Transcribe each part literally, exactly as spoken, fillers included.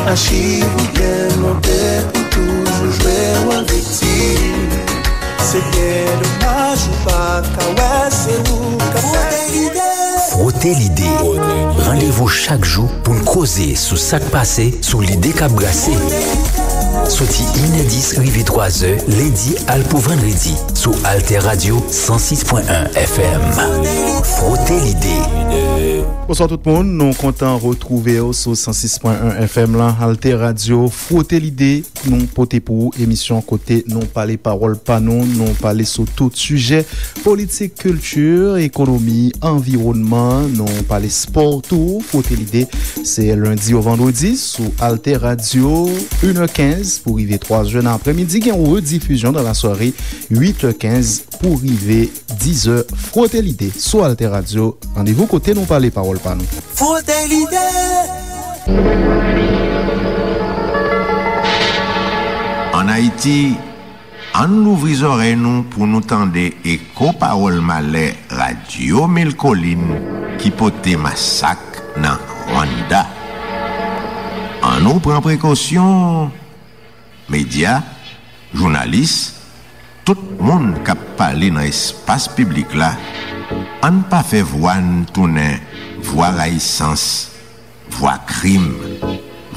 Achiv ou byen monte pou toujou jwe wòl viktim. Se byen domaj ou pa ka wè se ou k ap fè lide. Fwote lide. Randevou chak jou pou n koze sou sa k pase, sou lide k ap brase. Soti inè dis rive twazè, lendi al pou vandredi, sou Alter Radio san sis pwen en F M. Fwote lide. Bonswa tout moun, nou kontan retwouve w sou san sis pwen en F M lan, Alter Radio, Fwote Lide. Nou pote pou ou emisyon kote nou pale pawòl pa nou, nou pale sou tout sijè, politik, kilti, ekonomi, anviwònman, nou pale spò tou. Fwote Lide, se lendi o vandredi sou Alter Radio, inè kenz pou rive twazè nan aprèmidi. Gen yon redifizyon dans la soirée, uitè kenz pou rive dizè. Fwote Lide sou Alter Radio. Randevou kote nou pale pawòl pa nou. Fwote Lide. Ann Ayiti, ann louvri zòrèy nou pou nou tande eko pawòl malè Radyo Mil Kolin ki pote masak nan Rwanda. Ann nou pran prekosyon. Medya, jounalis, tout moun k ap pale nan espas piblik la, ann pa fè vwa n tounen vwa rayisans, vwa krim,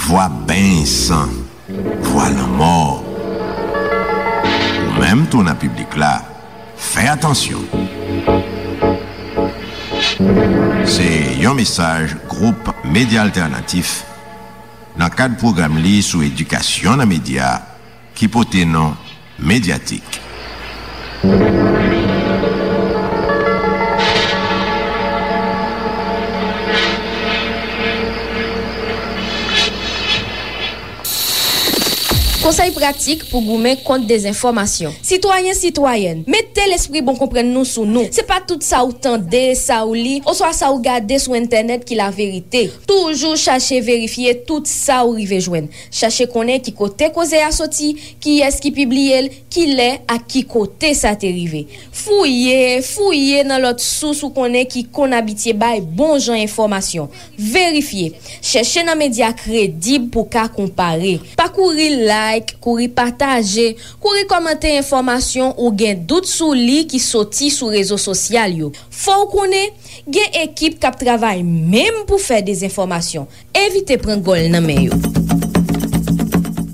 vwa beny san, vwa lanmò. Ou menm tou nan piblik la, fè atansyon. Se yon mesaj gwoup Medya Altènatif nan kad pwogram li sou edikasyon nan medya ki pote non Medyatik. Konsèy pratik pou goumen kont dezenfòmasyon. Sitwayen, sitwayèn, mete lespri bon konprann nou sou nou. Se pa tout sa ou tande, sa ou li, oswa sa ou gade sou entènèt ki laverite. Toujou chache verifye tout sa ou rive jwenn. Chache konnen ki kote koze a soti, kiyès ki pibliye l, kilè ak ki kote sa te rive. Fouye, fouye nan lòt sous ou konnen ki konn abitye bay bon jan enfòmasyon. Verifye. Chèche nan medya kredib pou w ka konpare. Pa kouri like, kouri pataje, kouri kòmante enfòmasyon ou gen dout sou li ki soti sou rezo sosyal yo. Fò w konnen, gen ekip k ap travay menm pou fè dezenfòmasyon. Evite pran gòl nan men yo.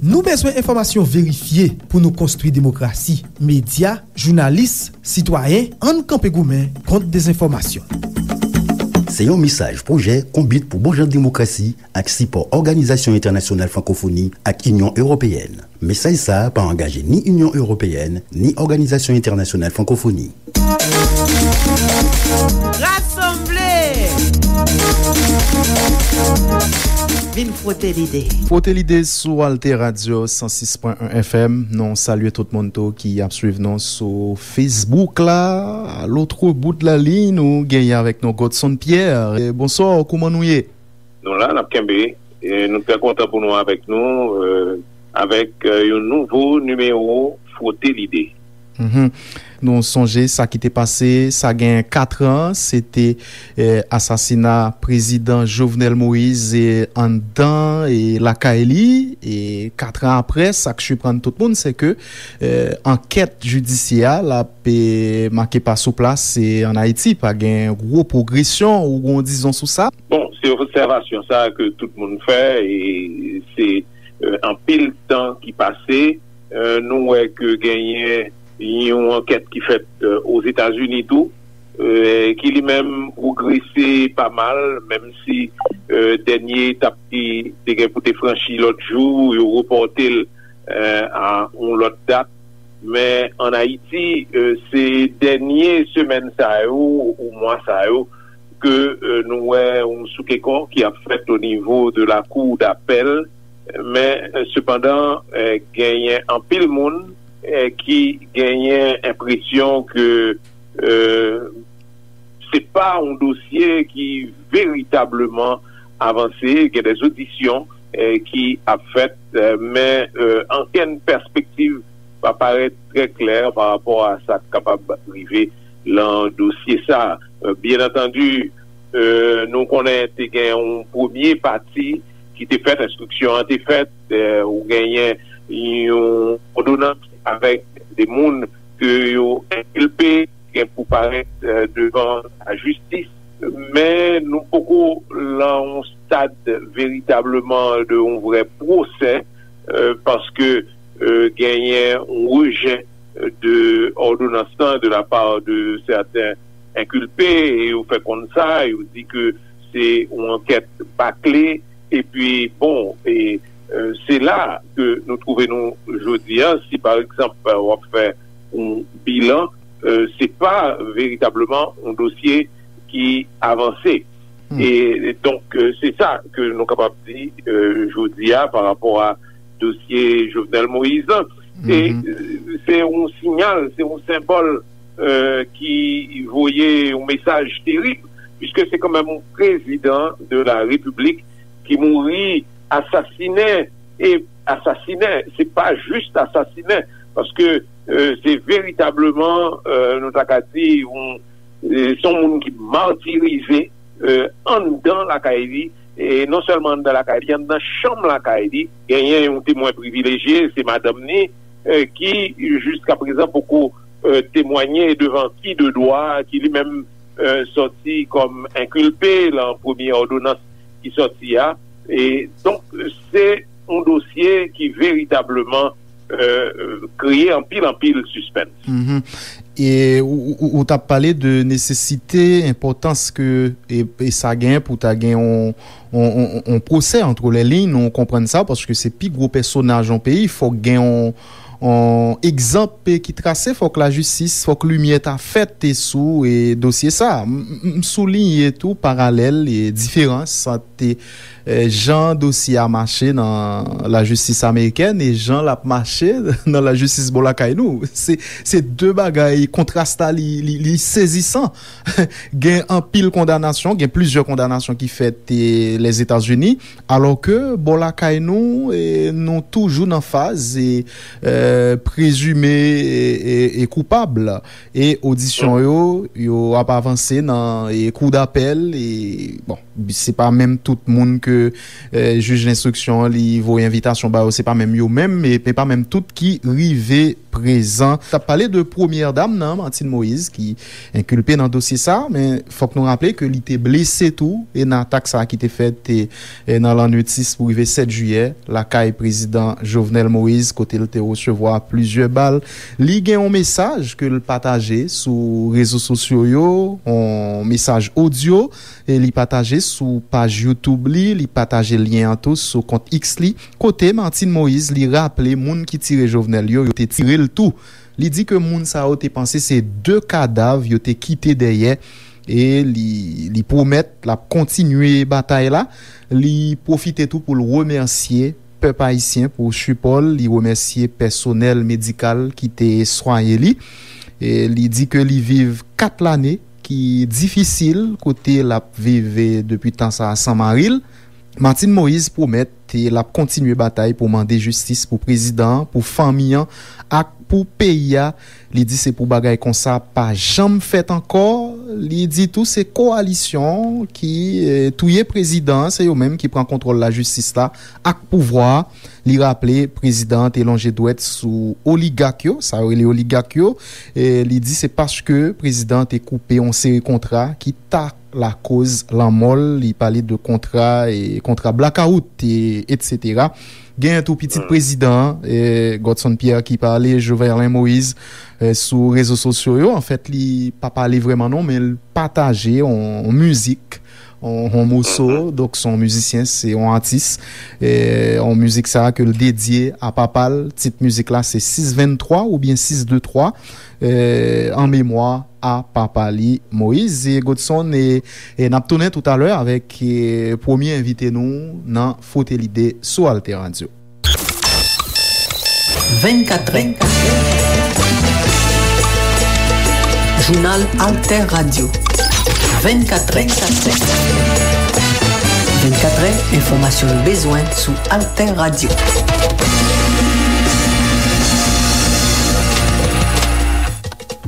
Nou bezwen enfòmasyon verifye pou nou konstwi demokrasi. Medya, jounalis, sitwayen, ann kanpe goumen kont dezenfòmasyon. Se yon mesaj pwojè Konbit pou Bon Jan Demokrasi ak sipò Òganizasyon Entènasyonal Frankofoni ak Inyon Ewopeyèn. Mesaj sa a pa angaje ni Inyon Ewopeyèn, ni Òganizasyon Entènasyonal Frankofoni. Rasanble! Vin fwote lide. Fwote lide sou Alter Radio san sis pwen en F M. Nou salye tout moun tou ki ap swiv nou sou Facebook la. Lòt bout laliy, nou genyen avèk nou Godson Pierre. Eh, bonswa, kòman nou ye? Nou la, n ap kenbe. E nou trè kontan pou nou avèk nou, e, avèk, e, yon nouvo nimewo Fwote Lide. Mhm. Nou sonje sa ki te pase, sa gen kat an, se te, e, asasina prezidan Jovenel Moïse, e, anndan, e, lakay li. E kat an apre, sa k siprann tout moun, se ke, e, ankèt jidisyè a, l ap, e, make pa sou plas, e, ann Ayiti. Pa gen gwo pwogresyon ou gon dizon sou sa? Bon, se obsèvasyon sa a ke tout moun fè, e se, e, anpil tan ki pase, e, nou wè ke genyen yon ankèt ki fèt, e, Ozetazini tou, e, ki li menm pwogrese pa mal, menm si, e, dènye etap ki te gen pou te franchi lòt jou, yo repòte l, e, a yon lòt dat. Men ann Ayiti, e, se dènye semèn sa yo, ou mwa sa yo, ke, e, nou wè yon soukekò ki ap fèt o nivo de la kou dapèl, men, e, sepandan, e, genyen anpil moun, e, ki genyen enpresyon ke, e, se pa yon dosye ki veritableman avanse, gen de odisyon, e, ki ap fèt, e, men, e, ankenn pèspektiv pa parèt trè klè pa rapò a sa k kapab rive lan dosye sa. E, byen antandi, e, nou konnen te gen yon premye pati, ki te fèt, enstriksyon an te fèt, eh, ou genyen yon òdonans avèk de moun ke yo enkilpe, gen pou parèt, eh, devan lajistis. Men nou poko lan yon stad veritableman de yon vrè pwosè, eh, paske, eh, genyen yon rejè de òdonans lan de la pa de sèten enkilpe, e yo fè konn sa, yo di ke se yon ankèt bakle, epi bon, e, eh, se la ke nou twouve nou jodi a, si pa egzanp, eh, w ap fè yon bilan, eh, se pa veritableman yon dosye ki avanse. Hmm. E, e donk, eh, se sa ke nou kapab di, eh, jodi a pa rapò a dosye Jovenel Moïse lan. E, eh, se yon sinyal, se yon senbòl, eh, ki voye yon mesaj terib, piske se kanmenm yon prezidan de la Repiblik ki mouri asasinen, e asasinen, se pa jis asasinen, paske, eh, se veritableman, eh, nou ta ka di, yon, eh, se yon moun ki matirize, eh, anndan lakay li, e non sèlman anndan lakay li, anndan chanm lakay li, genyen yon temwen privilejye, se madanm ni, eh, ki jiska prezan poko, eh, temwanye devan ki de dwa, ki li menm, eh, sòti kòm enkilpe lan premye òdonans ki sòti a. E donk, se yon dosye ki veritableman, eh, kreye anpil, anpil sispens. Mhm. E ou, ou, ou t ap pale de nesesite, enpòtans ke, e, e sa gen pou ta gen yon, yon, yon, yon pwosè antre lè liy, nou konprann sa, paske se pi gwo pèsonaj yon peyi, fòk gen yon, yon egzanp ki trase, fòk lajistis, fòk limyè ta fèt sou, e, dosye sa. M, m, m souliye tou paralèl e diferans ant, e, jan dosye a mache nan lajistis amerikèn e jan l ap mache nan lajistis bò lakay nou. Se, se de bagay, kontras la, li, li, li sezisan. Gen anpil kondanasyon, gen plizyè kondanasyon ki fèt, e, Lèzetazini, alò ke bò lakay nou, e, nou toujou nan faz, e, e, prezime e, e, e koupab. E odisyon yo, yo ap avanse nan, e, kou dapèl, e, bon, se pa menm tout moun ke, e, jij lenstriksyon an li voye envitasyon ba yo, se pa menm yo menm, e, e pa menm tout ki rive prezan. T ap pale de premyè dam nan, Martine Moïse, ki enkilpe nan dosye sa, men fòk nou raple ke li te blese tou, e nan atak sa ki te fèt, e, e nan lannwit sis pou rive sèt jiyè, lakay prezidan Jovenel Moïse, kote l te resevwa plizyè bal. Li gen yon mesaj ke l pataje sou rezo sosyo yo, yon mesaj odyo, e li pataje sou paj YouTube li, li pataje lyen an tou sou kont X li, kote Martine Moïse, li raple moun ki tire Jovenel yo, yo te tire l tou. Li di ke moun sa yo te panse se de kadav yo te kite dèyè, e li, li pwomèt l ap kontinye batay la. Li pwofite tou pou l remèsye pèp ayisyen pou sipò l. Li remèsye pèsonèl medikal ki te swaye li. E li di ke li viv kat lane ki difisil, kote l ap viv, e, depi tan sa a san mari l. Martine Moïse pwomèt, e, l ap kontinye batay pou mande jistis pou prezidan an, pou fanmi an ak pou peyi a. Li di se pou bagay konsa pa janm fèt ankò. Li di tou se kowalisyon ki, e, touye prezidan an, se yo menm ki pran kontwòl lajistis la ak pouvwa a. Li raple prezidan an te lonje dwèt sou oligak yo, sa yo rele oligak yo. E li di se paske prezidan an te koupe yon seri kontra ki ta lakoz lanmò l. Li pale de kontra, e, kontra blakawout, e, etsetera. Genyen tou pitit prezidan an, e, Godson Pierre ki pale, Joverlin Moïse, e, sou rezo sosyo yo. Anfèt, li pa pale vrèman non, men l pataje yon, yon mizik, yon, yon moso. Donk, se yon mizisyen, se yon atis. E, yon mizik sa a ke l dedye a papa l. Tit mizik la, se sis venntwa oubyen sis de twa, e, an memwa a papa li, Moïse. E Godson, e, e n ap tounen toutalè avèk, e, premye envite nou nan Frote Lide sou Alter Radio. Vennkatrè. Jounal Alter Radio. Vennkatrè. Vennkatrè, enfòmasyon nou bezwen sou Alter Radio.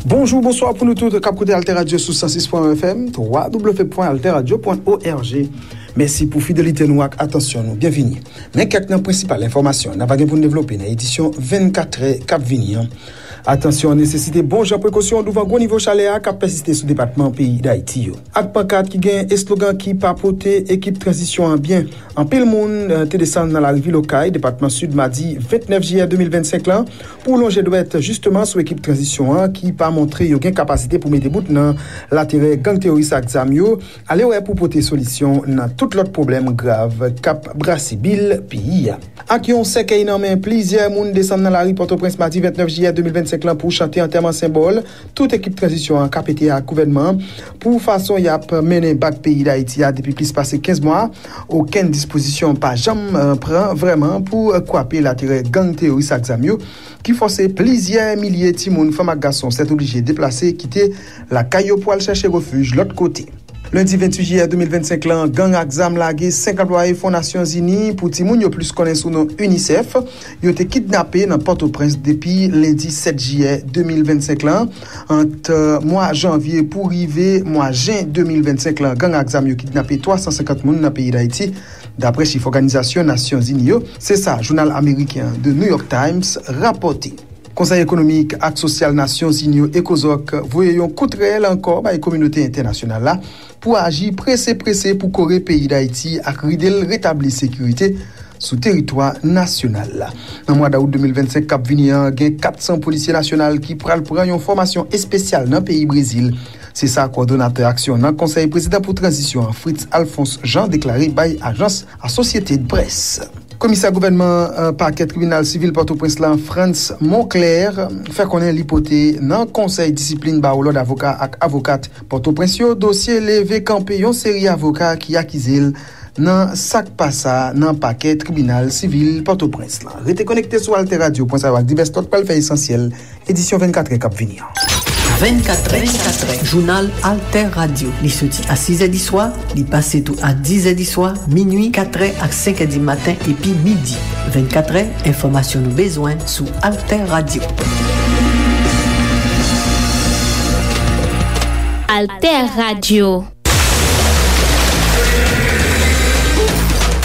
Bonjou, bonswa pou nou tout k ap koute Alter Radio sou san sis pwen yen F M, twa W pwen alter radio pwen O R G. Mèsi pou fidelite nou ak atansyon nou. Byenvini. Men kèk nan prensipal enfòmasyon n ap gen pou n devlope nan edisyon vennkat è k ap vini an. Atansyon an nesesite bon jan prekosyon douvan gwo nivo chalè a k ap pèsiste sou depatman peyi Dayiti yo. Ak pankat ki gen eslogan ki pa pote ekip tranzisyon an byen. Anpil moun, eh, te desann nan lari vil Okay, depatman Sid, madi vennèf jiyè de mil vennsenk lan, pou lonje dwèt jisteman sou ekip tranzisyon an ki pa montre yo gen kapasite pou mete bout nan laterè gang teworis ak zam yo, ale wè pou pote solisyon nan tout lòt pwoblèm grav k ap brase bil peyi a. Ak yon sèkèy nan men, plizyè moun desann nan lari Pòtoprens madi vennèf jiyè de mil vennsenk lan pou chante antèman senbòl tout ekip tranzisyon an k ap ete ak gouvènman an pou fason y ap mennen bak peyi Dayiti a depi plis pase kenz mwa. Okenn dispozisyon pa janm, eh, pran vrèman pou, eh, kwape laterè gang teworis ak zam yo ki fòse plizyè milye timoun, fanm ak gason, sètoblije deplase kite lakay yo pou al chèche refij lòt kote. Lendi venntuit jiyè de mil vennsenk lan, gang ak zam lage senk anplwaye Fon Nasyonzini pou timoun yo plis konnen sou non UNICEF. Yo te kidnape nan Pòtoprens depi lendi sèt jiyè de mil vennsenk lan. Ant, eh, mwa janvye pou rive mwa jen de mil vennsenk lan, gang ak zam yo kidnape twa san senkant moun nan peyi Dayiti, dapre chif Òganizasyon Nasyonzini yo. Se sa jounal ameriken an The New York Times rapòte. Konsèy Ekonomik ak Sosyal Nasyonzini yo, ECOSOC, voye yon kout rèl ankò bay kominote entènasyonal la pou aji prese prese pou kore peyi Dayiti ak ride l retabli sekirite sou teritwa nasyonal la. Nan mwa dawout de mil vennsenk k ap vini an, gen kat san polisye nasyonal ki pral pran yon fòmasyon espesyal nan peyi Brezil. Se sa kowòdonatè aksyon nan Konsèy Prezidan pou Tranzisyon an, Fritz Alphonse Jean, deklare bay ajans Associated Press. Komisè gouvènman, eh, pakè tribinal sivil Pòtoprens lan, Frantz Monclair, fè konnen li pote nan Konsèy Disiplin Bawo Lòd Avoka ak Avokat Pòtoprens yo dosye leve kanpe yon seri avoka ki akize l nan sa k pa sa nan pakè tribinal sivil Pòtoprens lan. Rete konekte sou Alter Radio pwen sa yo ak divès lòt pral fè esansyèl edisyon vennkat è k ap vini an. Vennkat è, vennkat è, jounal Alter Radio. Li soti a sis è di swa, li pase tou a diz è di swa, minui, kat è ak senk è di maten epi midi. Vennkat è, enfòmasyon nou bezwen sou Alter Radio. Alter Radio.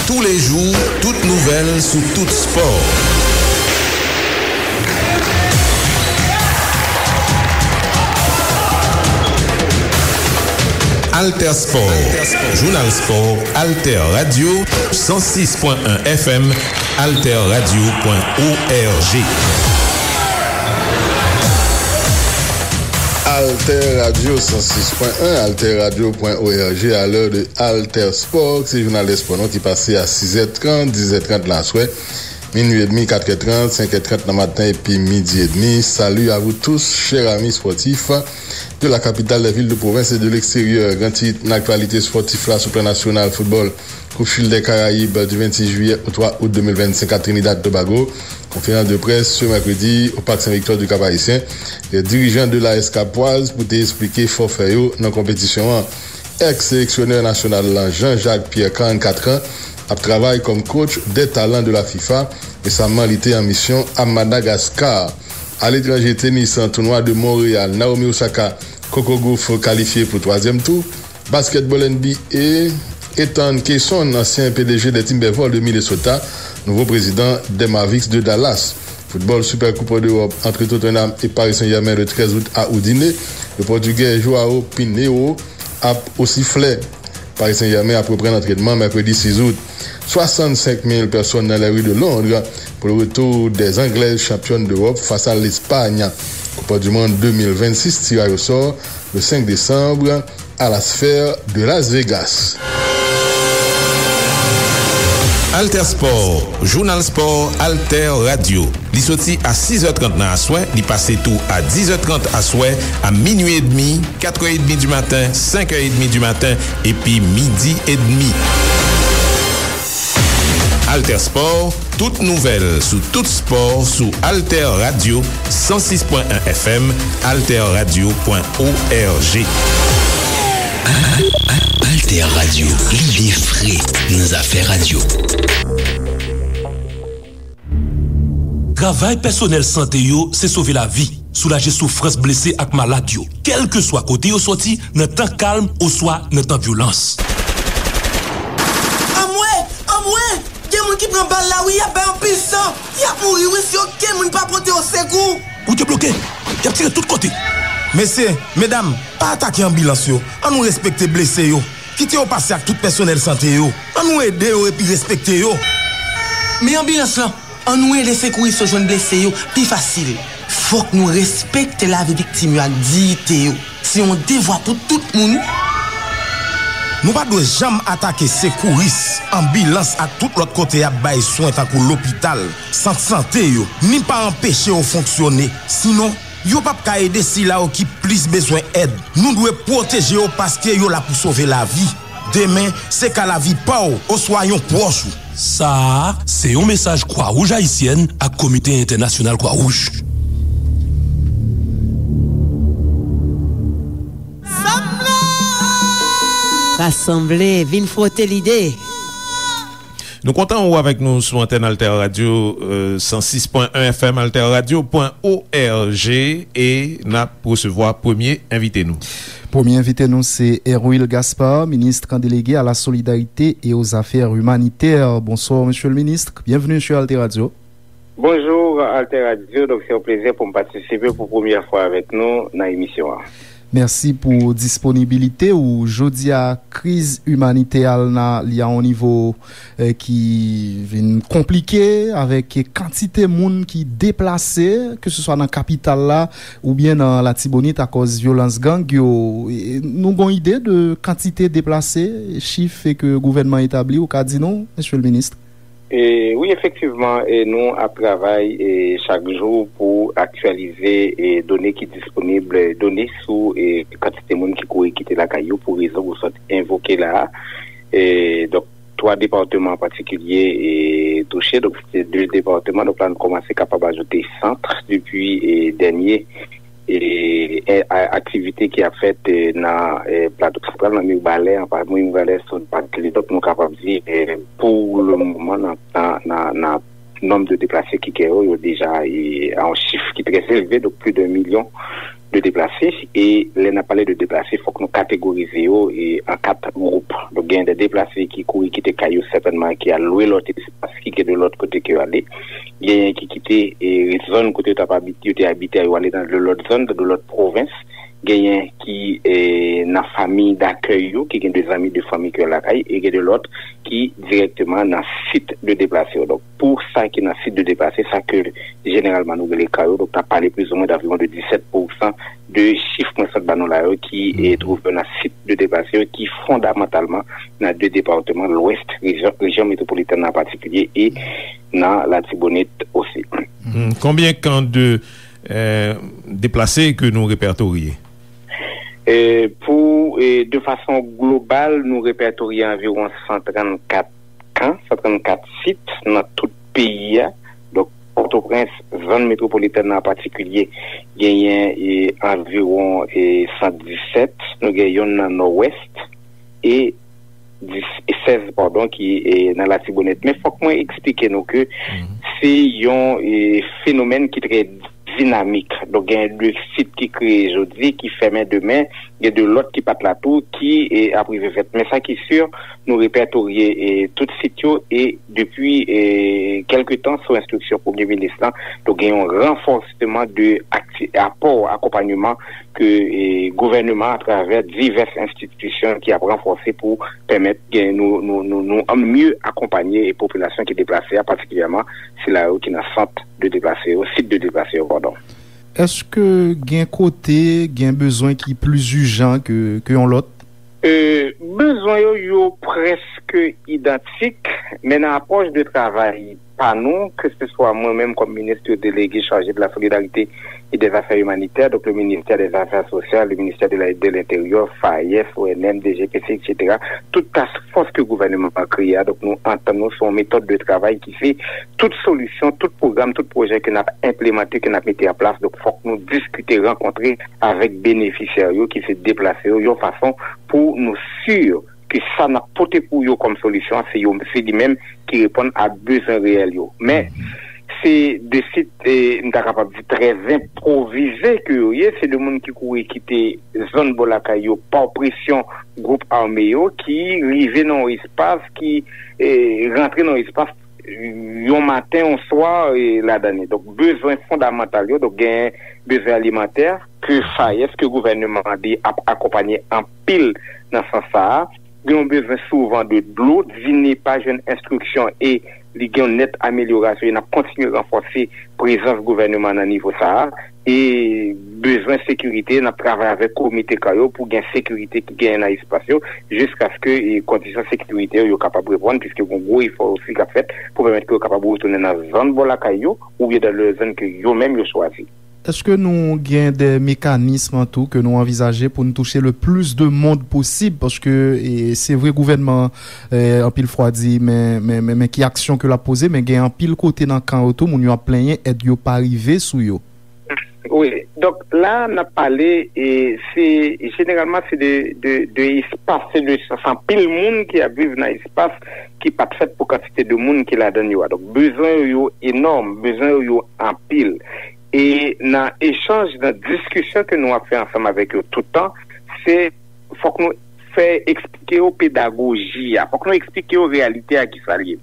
Tous les jours, toute nouvelle sous tout sport. Alter Sport, Jounal Spò, Alter Radio, san sis pwen en F M, alter radio pwen O R G. Alter Radio san sis pwen en, alter radio pwen O R G, a lè de Alter Sport, se jounal dè spò nou ki pase a sis è trant, diz è trant nan aswè, minui edmi, kat è trant, senk è trant nan maten epi midi edmi. Salut à vous tous, chers amis sportifs de la capitale, des villes de province et de l'extérieur. Gran tit nan aktyalite spòtif la sou plan nasyonal foutbòl. Coupe Chili des Caraïbes du vingt-six juillet au trois août deux mille vingt-cinq à Trinidad Tobago. Konferans de près ce mercredi au Parc Saint-Victor du Cap-Haïtien. Les dirigeants de l'A S Capoise pou te eksplike fòfè yo nan konpetisyon an. Èks seleksyonè nasyonal lan Jean-Jacques Pierre, karannkat an, ap travay kòm coach des talents de la FIFA. Resaman, li te an misyon a Madagaskar. Aletranje, tenis, tounwa de Montréal, Naomi Osaka, Coco Gauff kalifye pou twazyèm tou. Basketball N B A, Ethan Cason, ansyen P D G des Timberwolves de Minnesota, nouvo prezidan des Mavericks de Dallas. Foutbòl, Super Coupe d'Europe entre Tottenham et Paris Saint-Germain le treize août à Udine. Le Portugais Joao Pinheiro ap o siflè. Paris Saint-Germain ap reprann antrenman mèkredi sis out. Soixante-cinq mille personnes dans les rues de Londres pour le retour des Anglaises championnes d'Europe face à l'Espagne. Coupe du Monde deux mille vingt-six, tirage au sort le cinq décembre à la Sphere de Las Vegas. Alter Sport, Jounal Spò, Alter Radio. Li soti a sis è trant nan aswè, li pase tou a diz è trant aswè, a minui edmi, kat è edmi di maten, senk è edmi di maten, epi midi edmi. Alter Sport, tout nouvèl sou tout spò sou Alter Radio, san sis pwen en F M, alter radio pwen O R G. Alter Radio, lide fre nan zafè radio. Travay pèsonèl sante yo se sove lavi, soulaje soufrans blese ak malad yo, kèlkeswa kote yo sòti, nan tan kalm oswa nan tan vyolans. Pran bal la wi, y ap bay anpil san. Y ap mouri wi si okenn moun pa pote yo sekou. Wout yo bloke. Y ap tire tout kote. Mesye, medam, pa atake anbilans yo. An nou respekte blese yo. Kite yo pase ak tout pèsonèl sante yo. An nou ede yo epi respekte yo. Men anbilans lan, an nou ede sekouris yo jwenn blese yo pi fasil. Fòk nou respekte lavi viktim yo ak diyite yo. Se yon devwa pou tout moun. Nou pa dwe janm atake sekouris, anbilans ak tout lòt kote y ap bay swen tankou lopital, sant sante yo, ni pa anpeche yo fonksyone. Sinon, yo p ap ka ede sila yo ki plis bezwen èd. Nou dwe pwoteje yo paske yo la pou sove lavi. Demen, se ka lavi pa w oswa yon pwòch ou. Sa a, se yon mesaj Kwa Wouj Ayisyèn ak Komite Entènasyonal Kwa Wouj. Rasanble, vin fwote lide. Nou kontan ou avèk nou sou antèn Alter Radio, euh, san sis pwen en F M, alterradio pwen org, e n ap resevwa premye envite nou. Premye envite nou se Herwil Gaspard, ministre délégué à la solidarité et aux affaires humanitaires. Bonsoir, monsieur le ministre. Bienvenue sur Alter Radio. Bonjour, Alter Radio. Donc, c'est un plaisir pour me participer pour première fois avec nous dans l'émission. Mèsi pou disponibilite ou. Jodi a, kriz imanitè a la, li a yon nivo, eh, ki vin konplike, avèk kantite moun ki deplase, ke se swa nan kapital la, oubyen nan Latibonit, akòz vyolans gang yo. E nou gon ide de kantite deplase, chif ke gouvènman etabli, ou ka di nou, mesye le minis? E, wi, efektivman, e, nou ap travay, e, chak jou pou aktyalize, e, done ki disponib, e, done sou, e, kantite moun ki kouri kite lakay yo pou rezon ou sot envoke la a. E, donk, twa depatman an patikilye, e, touche. Donk, se de depatman. Donk, la, nou kòmanse kapab ajoute Sant depi, e, dènye e, e, a, aktivite ki ap fèt, e, nan, e, Plato Santral, nan Mibalè, an pa, Mibalè, Sòn, Pakle. Donk, nou kapab di, e, pou le moman, nan, nan, nan, nan nonb de deplase ki gen yo, yo deja, e, a yon chif ki trè elve, donk plis de milyon de deplase. E lè n ap pale de deplase, fòk nou kategorize yo, e, an kat gwoup. Donk, gen de deplase ki kouri kite kay yo, sètènman, ki al lwe lòt espas, ki gen de lòt kote ke yo ale. Genyen ki kite, e, zòn kote yo t ap abite, yo te abite a, yo ale nan de lòt zòn, nan de lòt pwovens. Genyen ki, e, nan fanmi dakèy yo, ki gen de zanmi de fanmi ki yo lakay, e gen de lòt ki dirèkteman nan sit de deplase yo. Donk, pou sa ki nan sit de deplase, sa ke jeneralman nou rele kan yo, donk n ap pale plizoumwen daviwon de disèt pousan de chif mwen sot ba nou la yo ki, e, twouve yo nan sit de deplase yo, ki fondamantalman nan de depatman, Lwès, rejyon, rejyon metwopolitèn nan an patikilye, e nan Latibonit osi. Hmm, konbyen kan de, eh, deplase ke nou repètorye? Eh, pou, eh, de fason global, nou repètorye anviwon san trannkat kan, san trannkat sit nan tout peyi a. Donk, Pòtoprens, zòn metwopolitèn nan an patikilye, genyen, eh, anviwon, eh, san disèt. Nou gen yonn nan Nòdwès e dis, e sèz, padon, ki, e, nan Latibonit. Men fòk mwen eksplike nou ke se yon, e, fenomèn ki trè dinamik. Donk, gen de sit ki kreye jodi, ki fèmen demen, gen de lòt ki pa t la tou, ki, e, ap rive fèt. Men sa ki si, nou repètorye, e, tout sit yo, e depi, e, kèlke tan, sou enstriksyon Premye Minis lan, donk, gen yon ranfòsman de akti-, apò akonpayman ke, e, gouvènman, atravè divès enstitisyon ki ap ranfòse pou pèmèt gen nou, nou, nou, nou mye akonpanye, e, popilasyon ki deplase a, patikilyèman sila yo ki nan sant de deplase yo, sit de deplase yo, padon. Èske gen kote, gen bezwen ki pli ijan ke, ke yon lòt? E, bezwen yo, yo prèske idantik, men nan apwòch de travay pa nou, ke se swa mwen menm kòm minis delege chaje de la solidarite e dè zafè imanitè, donk le ministè dè zafè sosyal, le ministè de la, de lenteryè, FAES, O N M, D G P C, et cetera, tout task force ke gouvènman an kreye a, donk nou antann nou sou yon metòd de travay ki se tout solisyon, tout pwogram, tout pwojè ke n ap enplimante, ke n ap mete an plas, donk fòk nou diskite, rankontre avèk benefisyè yo, ki se deplase yo, yon fason pou nou si ke sa n ap pote pou yo kòm solisyon, se yo, se li menm ki reponn a bezwen reyèl yo. Men, se de sit, e, m ta kapab di, trè enpwovize ke yo ye. Se de moun ki kouri kite zòn bò lakay yo pa presyon gwoup ame yo, ki rive nan yon espas, ki, e, rantre nan yon espas yon maten, yon swa, e, ladan li. Donk, bezwen fondamantal yo, donk, genyen bezwen alimantè, ke FAES, ke gouvènman an li ap akonpanye anpil nan sans sa a. Gen yon bezwen souvan de dlo, DINEPA jwenn enstriksyon e li gen yon nèt amelyorasyon, e n ap kontinye ranfòse prezans gouvènman nan nivo sa a. E bezwen sekirite, n ap travay avèk komite ka yo pou gen sekirite ki genyen nan espas yo, jiskaske, e, kondisyon sekirite yo, yo kapab reponn, piske gen gwo efò osi k ap fèt pou pèmèt ke yo kapab retounen nan zòn bò lakay yo, oubyen dans les zones ke yo menm yo chwazi. Èske nou gen de mekanism tou ke nou anvizaje pou n touche le plis de mond posib? Paske, e, se vre, gouvènman, e, anpil fwa di, men, men, men, men ki aksyon ke l ap poze, men gen anpil kote nan kan yo tou, moun yo ap plenyen, èd yo pa rive sou yo. Wi, donk la, n ap pale, e, se, jeneralman, se de, de, de espas, se de, se anpil moun ki ap viv nan espas ki pa t fèt pou kantite de moun ki ladan yo a. Donk, bezwen yo, yo enòm, bezwen yo, yo anpil. E nan echanj, nan diskisyon ke nou ap fè ansanm avèk yo tout tan, se fòk nou fè eksplike yo pedagoji a, fòk nou eksplike yo reyalite a, ki sa l ye.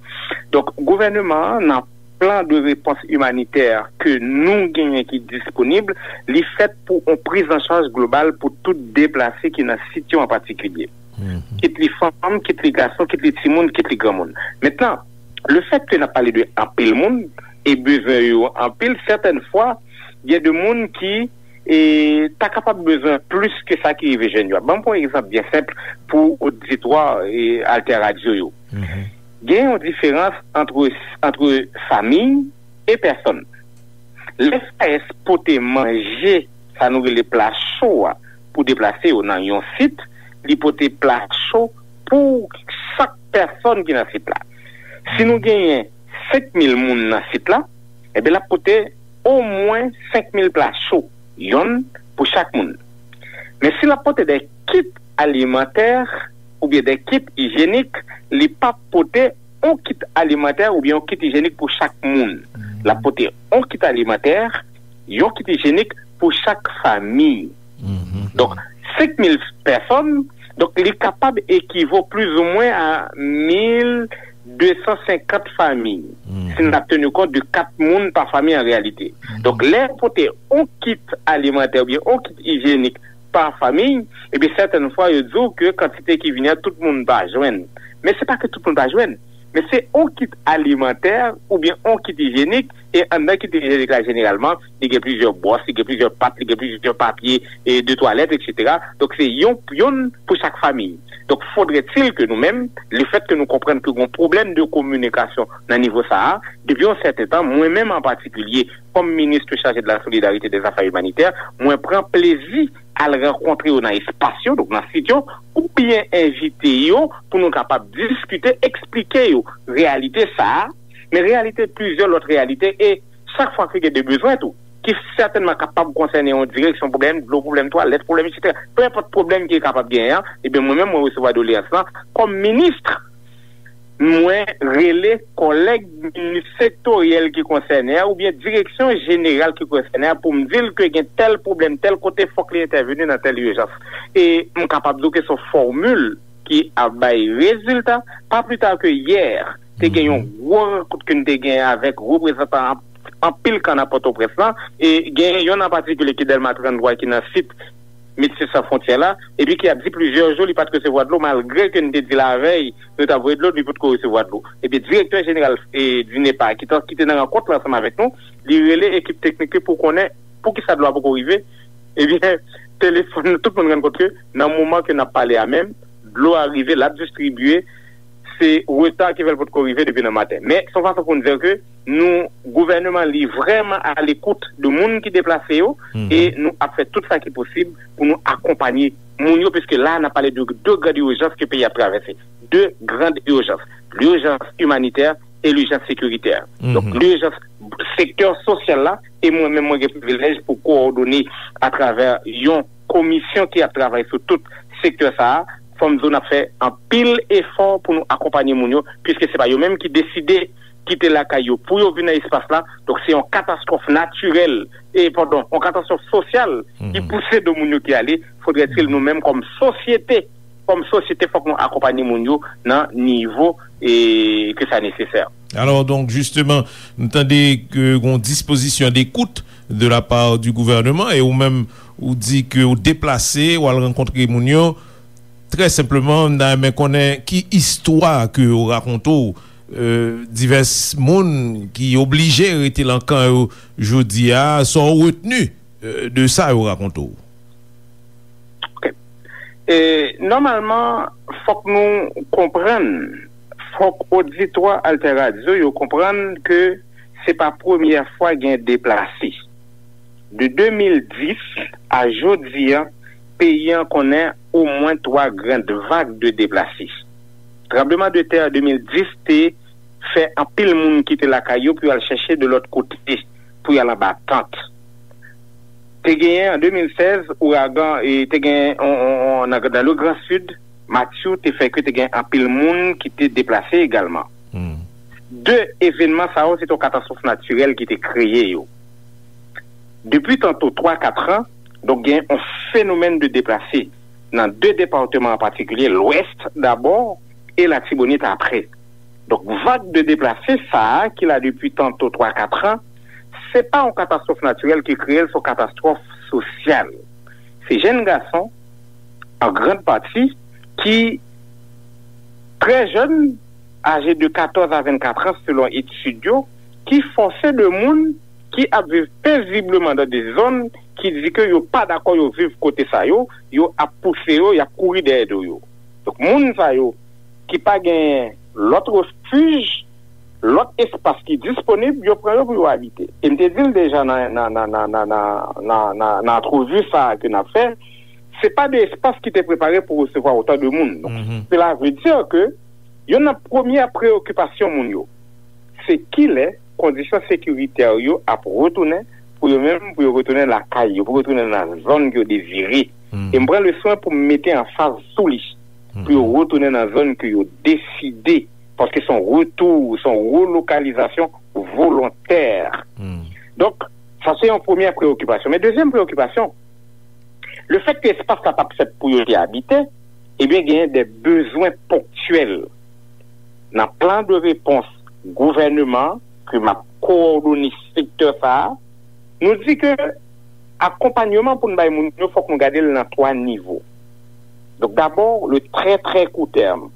Donk, gouvènman an, nan plan de repons imanitè ke nou genyen ki disponib, li fèt pou yon priz an chaj global pou tout deplase ki nan sit yo an patikilye. Kit li fanm, kit li gason, kit li timoun, kit li granmoun. Mentnan, le fèt ke n ap pale de anpil moun, e bezwen yo anpil, sètèn fwa, gen de moun ki, e, ta kapab bezwen plis ke sa ki rive jèn yo a. Ban m pran yon egzanp byen senp pou oditwa, e, Alter Radio yo. Gen yon diferans antre, antre famiy e pèsòn. Lè FAES pote manje, sa nou rele pla cho a, pou deplase yo nan yon sit, li pote pla cho pou chak pèsòn ki nan sit la. Si nou genyen senk mil moun nan sit la, ebyen, l ap pote omwen senk mil pla cho, yonn pou chak moun. Men si l ap pote de kit alimantè oubyen de kit ijyenik, li p ap pote yon kit alimantè oubyen yon kit ijyenik pou chak moun. L ap pote yon kit alimantè, yon kit ijyenik pou chak famiy. Donk, senk mil pèsòn, donk, li kapab ekivo plizoumwen a mil de san senkant famiy, si n ap teni kont de kat moun pa famiy an reyalite. Donk, lè yo pote yon kit alimantè oubyen yon kit ijyenik pa famiy, ebyen, sètèn fwa, yo di w ke kantite ki vini an, tout moun pa jwenn. Men se pa ke tout moun pa jwenn, men se yon kit alimantè oubyen yon kit ijyenik, e anndan kit ijyenik la, jeneralman, li gen plizyè bwòs, li gen plizyè pat, li gen plizyè papye, e, de twalèt, etsetera. Donk, se yon, yonn pou chak famiy. Donk, fodrètil ke nou menm, lefètke nou konprann ke gen yon pwoblèm de kominikasyon nan nivo sa a, depi yon sèten tan, mwen menm an patikilye, kòm minis chaje de la solidarité et des affaires humanitaires, mwen pran plezi al rankontre yo nan espas yo, donk nan sit yo, oubyen envite yo pou nou kapab diskite, eksplike yo reyalite sa a, men reyalite, plizyè lòt reyalite, e chak fwa ke gen de bezwen tou, ki sètènman kapab konsène yon direksyon, pwoblèm dlo, pwoblèm twalèt, pwoblèm etsetera. Pe enpòt pwoblèm ki kapab genyen an, ebyen, mwen menm, mwen resevwa doleyans lan kòm minis. Mwen rele kòlèg minis sektoryèl ki konsène a oubyen direksyon jeneral ki konsène a pou m di l ke gen tèl pwoblèm, tèl kote, fòk li entèveni nan tèl ijans. E m kapab di w ke se yon fòmil ki ap bay rezilta. Pa pli ta ke yè, te gen yon gwo rankont ke n te gen avèk reprezantan anpil kan nan Pòtoprens lan, e gen yonn an patikilye ki Dèlma trannntwa, ki nan sit Medsen San Fwontyè la, epi ki ap di plizyè jou li pa t resevwa dlo, malgre ke n te di lavèy nou t ap voye dlo, li potko resevwa dlo. Epi direktè jeneral, e, DINEPA ki t-, ki te nan rankont la ansanm avèk nou, li rele ekip teknik li pou konnen poukisa dlo a poko rive. Ebyen, telefòn, tout moun rann kont ke nan moman ke n ap pale a menm, dlo a rive, l ap distribye, se reta ki fè l potko rive depi nan maten. Men, se yon fason pou n di ke nou, gouvènman, li vrèman alekout de moun ki deplase yo, e nou ap fè tout sa ki posib pou nou akonpanye moun yo, piske la, n ap pale de de grand ijans ke peyi a ap travèse. De grand ijans. Lijans imanitè e lijans sekiritè. Donk, lijans sektè sosyal la, e mwen menm, mwen gen privilèj pou kowòdone atravè yon komisyon ki ap travay sou tout sektè sa a. Fò m di w, n ap fè anpil efò pou nou akonpanye moun yo, piske se pa yo menm ki deside kite lakay yo pou yo vin nan espas la. Donk, se yon katastwòf natirèl, e, padon, yon katastwòf sosyal ki pouse de moun yo ki ale. Fodrètil nou menm kòm sosyete, kòm sosyete, fòk nou akonpanye moun yo nan nivo, e, ke sa nesesè. Alò, donk, jisteman, nou tande ke gon dispozisyon d'écoute de la part du gouvernement, e ou menm, ou di ke ou deplase, ou al rankontre moun yo. Trè senpleman, m ta renmen konnen ki istwa ke yo rakonte w, euh, divès moun ki oblije rete lan kan yo jodi a, sa w retni, euh, de sa yo rakonte w? Ok. E, nòmalman, fòk nou konprann, fòk oditwa Alter Radio yo konprann ke se pa premyè fwa gen deplase. De de mil dis a jodi a, peyi an konnen omwen twa grand vag de deplase. Tranbleman de tè de mil dis te fè anpil moun kite lakay yo pou y al chèche de lòt kote pou y al anba tant. Te genyen an de mil sèz ouragan e te genyen on, on, on, nan, nan le Grand Sud, Matthew te fè ke te gen anpil moun ki te deplase egalman. De evènman sa yo se te yon katastwòf natirèl ki te kreye yo. Depi tanto twa kat an, donk gen yon fenomèn de deplase nan de depatman an patikilye, Lwès dabò e Latibonit apre. Donk vag de deplase sa a ki la depi tanto twa kat an, se pa yon katastwòf natirèl ki kreye l, se yon katastwòf sosyal. Se jenn gason, an grand pati, ki trè jèn, aje de katòz a vennkat an selon etid yo, ki fòse de moun ki ap viv pezibleman nan de zòn ki di ke yo pa dakò yo viv kote sa yo, yo ap pouse yo, y ap kouri dèyè do yo. Donk moun sa yo ki pa gen lòt refij, lòt espas ki disponib, yo pran yo pou yo abite. E m te di l deja nan, nan, nan, nan, nan, nan, nan, nan, nan antrevi sa a ke n ap fè, se pa de espas ki te prepare pou resevwa otan de moun. Donk, cela veut dire ke youn nan premyè preyokipasyon moun yo, se kilè kondisyon sekiritè yo ap retounen pou yo menm, pou yo retounen lakay yo, pou yo retounen nan zòn ke yo dezire. E m pran le swen pou m mete anfaz sou li, pou yo retounen nan zòn ke yo deside, paske se yon retou, se yon relokalizasyon volontè. Donk, sa se yon premyè preyokipasyon. Men dezyèm preyokipasyon, le fèt ke espas la pa t fèt pou yo te abite, ebyen genyen de bezwen ponktyèl nan plan de repons gouvèneman ke m ap kowòdone sektè sa a, nou di ke akonpanyman pou n bay moun yo, fòk nou gade l nan twa nivo. Donk, dabò, le trè, trè kou tèm,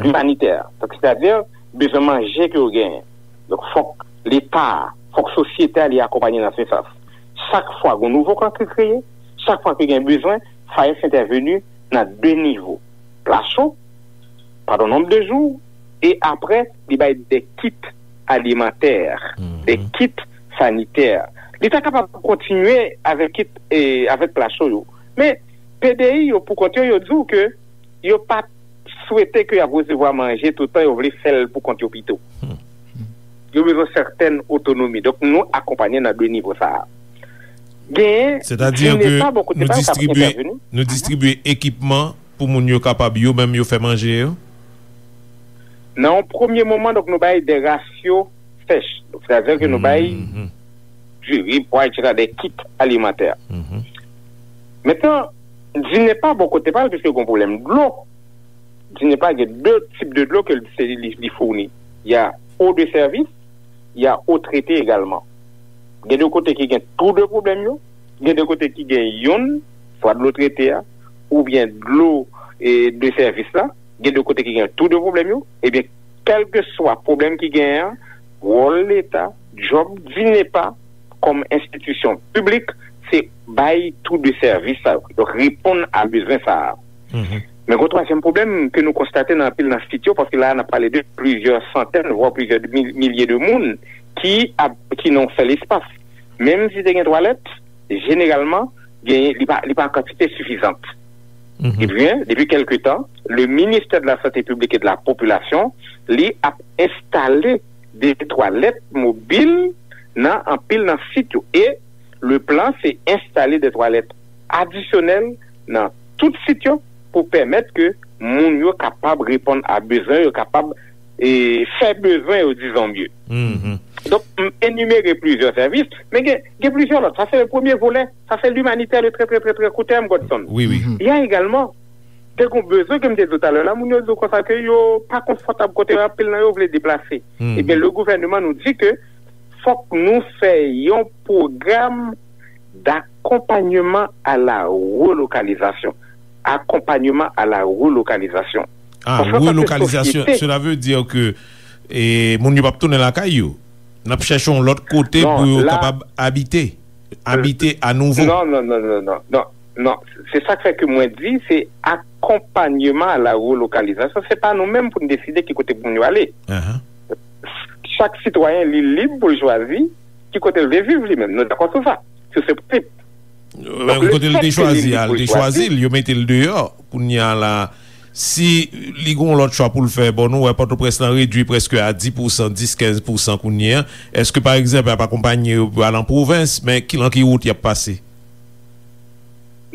limanitè. Donk, sètadi, bezwen manje ke yo genyen. Donk, fòk Leta, fòk sosyete a, li akonpanye nan se sans. Chak fwa gen nouvo kan ki kreye, chak fwa ke gen bezwen, FAES entèveni nan de nivo. Pla cho, pandan nonb de jou, e apre, li bay de kit alimantè, de kit sanitè. Li ta kapab kontinye avèk kit, e, avèk pla cho yo. Men, P D I yo, pou kont yo, yo di w ke yo pa swete ke y ap resevwa manje toutan, yo vle fè l pou kont yo pito. Yo bezwen sètèn otonomi. Donk, nou akonpanye nan de nivo sa a. Genyen, sètadi ke nou distribye, nou distribye ekipman pou moun yo kapab yo menm yo fè manje yo? Nan yon premye moman, donk, nou bay de rasyon sèch. Donk, sètadi ke nou bay diri, pwa, etsetera, de kit alimantè. Mentnan, DINEPA bò kote pa l, piske gen pwoblèm dlo, DINEPA gen de tip de dlo ke li, li, li founi. Y a eau de service, y a eau traitée également. Gen de kote ki gen tou de pwoblèm yo, gen de kote ki gen youn, swa dlo trete a, oubyen dlo, e, de sèvis la, gen de kote ki gen tou de pwoblèm yo, ebyen, kèlkeswa pwoblèm ki genyen an, wòl Leta, djòb DINEPA, kòm enstitisyon piblik, se bay tou de sèvis sa yo. Donk, reponn a bezwen sa a. Men gon twazyèm pwoblèm ke nou konstate nan anpil nan sit yo, paske la a n ap pale de plizyè santèn, vwa plizyè mil, milye de moun ki ap, ki nan yon sèl espas. Menm si te gen twalèt, jeneralman, gen, li pa, li pa an kantite sifizan. Ebyen, depi kèlke tan, le ministère de la Santé publique et de la Population, li ap enstale de twalèt mobil nan anpil nan sit yo. E le plan, se enstale de twalèt adisyonèl nan tout sit yo pou pèmèt ke moun yo kapab reponn a bezwen, yo kapab, e, fè bezwen yo, disons mieux. Donk, m enimere plizyè sèvis, men gen, gen plizyè lòt. Sa se le premye volè, sa se limanitè, le trè, trè, trè, trè kou tèm, Godson. Wi, wi. Y a egalman te gon bezwen ke m te di w talè la, moun yo di w konsa ke yo pa konfòtab kote yo, anpil nan yo vle deplase. Ebyen, le gouvènman nou di ke fòk nou fè yon pwogram d'accompagnement à la relocalisation. Accompagnement à la relocalisation. Ah, relocalisation, cela veut dire que eh, moun yo p ap tounen lakay yo. N ap chèche yon lòt kote pou yo kapab abite, abite a nouvo. Non, non, non, non, non, non. Non. Se sa k fè ke mwen di, se akonpanyeman a la relokalizasyon. Se pa nou menm pou n deside ki kote pou moun yo ale. Chak sitwayen, li lib pou l chwazi ki kote l vle viv li menm. Nou dakò sou sa, sou se prensip. Donk, kote l te chwazi a, l te chwazi l, yo mete l deyò. Kounye a la, si li gen yon lòt chwa pou l fè, bon, nou wè Pòtoprens lan redui prèske a dis pousan, dis, kenz pousan kounye a. Èske, pa egzanp, y ap akonpanye yo pou al an pwovens, men ki, lan ki wout y ap pase?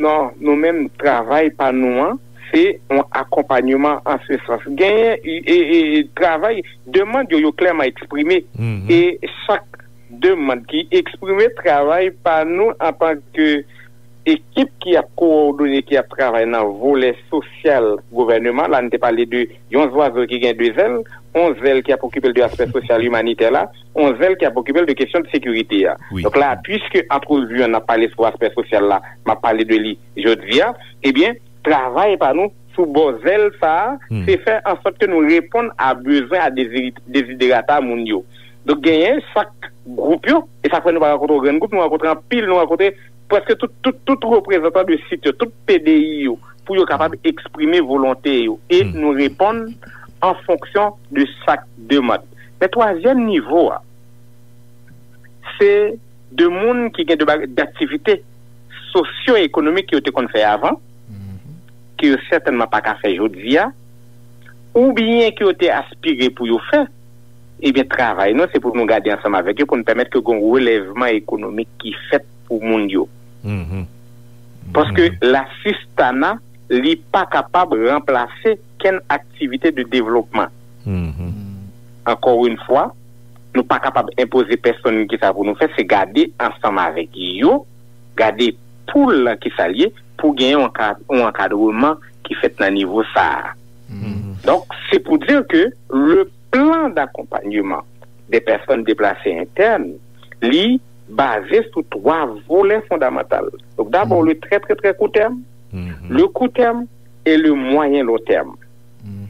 Non, nou menm, travay pa nou an, se yon akonpanyeman an se sans. Genyen, e, e, e, travay, demann yo, yo klèman eksprime. E chak demann ki eksprime, travay pa nou antanke ekip ki ap kowòdone, ki ap travay nan volè sosyal gouvèneman. La, n te pale de yon zwazo ki gen de zèl, yon zèl ki ap okipe l de aspè sosyal imanitè la, yon zèl ki ap okipe l de kesyon de sekirite a. Donk la, piske antrevi an, n ap pale sou aspè sosyal la, m ap pale de li jodi a, ebyen, travay pa nou sou bò zèl sa a, se fè an sòt ke nou reponn a bezwen, a dezi-, deziderata moun yo. Donk, genyen chak gwoup yo, e sa fè nou pa rankontre yon grenn gwoup, nou rankontre anpil, nou rankontre prèske tout, tout, tout reprezantan de sit yo, tout P D I yo, pou yo kapab eksprime volonte yo. E nou reponn an fonksyon de chak demann. Men twazyèm nivo a, se de moun ki gen de bag-, de aktivite sosyo-ekonomik ke yo te konn fè avan, ke yo sètènman pa ka fè jodi a, oubyen ke yo te aspire pou yo fè, ebyen, travay nou, se pou nou gade ansanm avèk yo, pou nou pèmèt ke gen yon relèvman ekonomik ki fèt pou moun yo. Paske lasistana, li pa kapab ranplase kenn aktivite de devlopman. Encore une fois, nou pa kapab enpoze pèsonn kisa pou nou fè, se gade ansanm avèk yo, gade poul lan kisa l ye, pou gen yon anka-, yon ankadreman ki fèt nan nivo sa a. Donk, se pou di ke le plan d'accompagnement des personnes déplacées internes, li baze sou twa volè fondamantal. Donk, dabò, le très, très, très court terme, le court terme et le moyen long terme.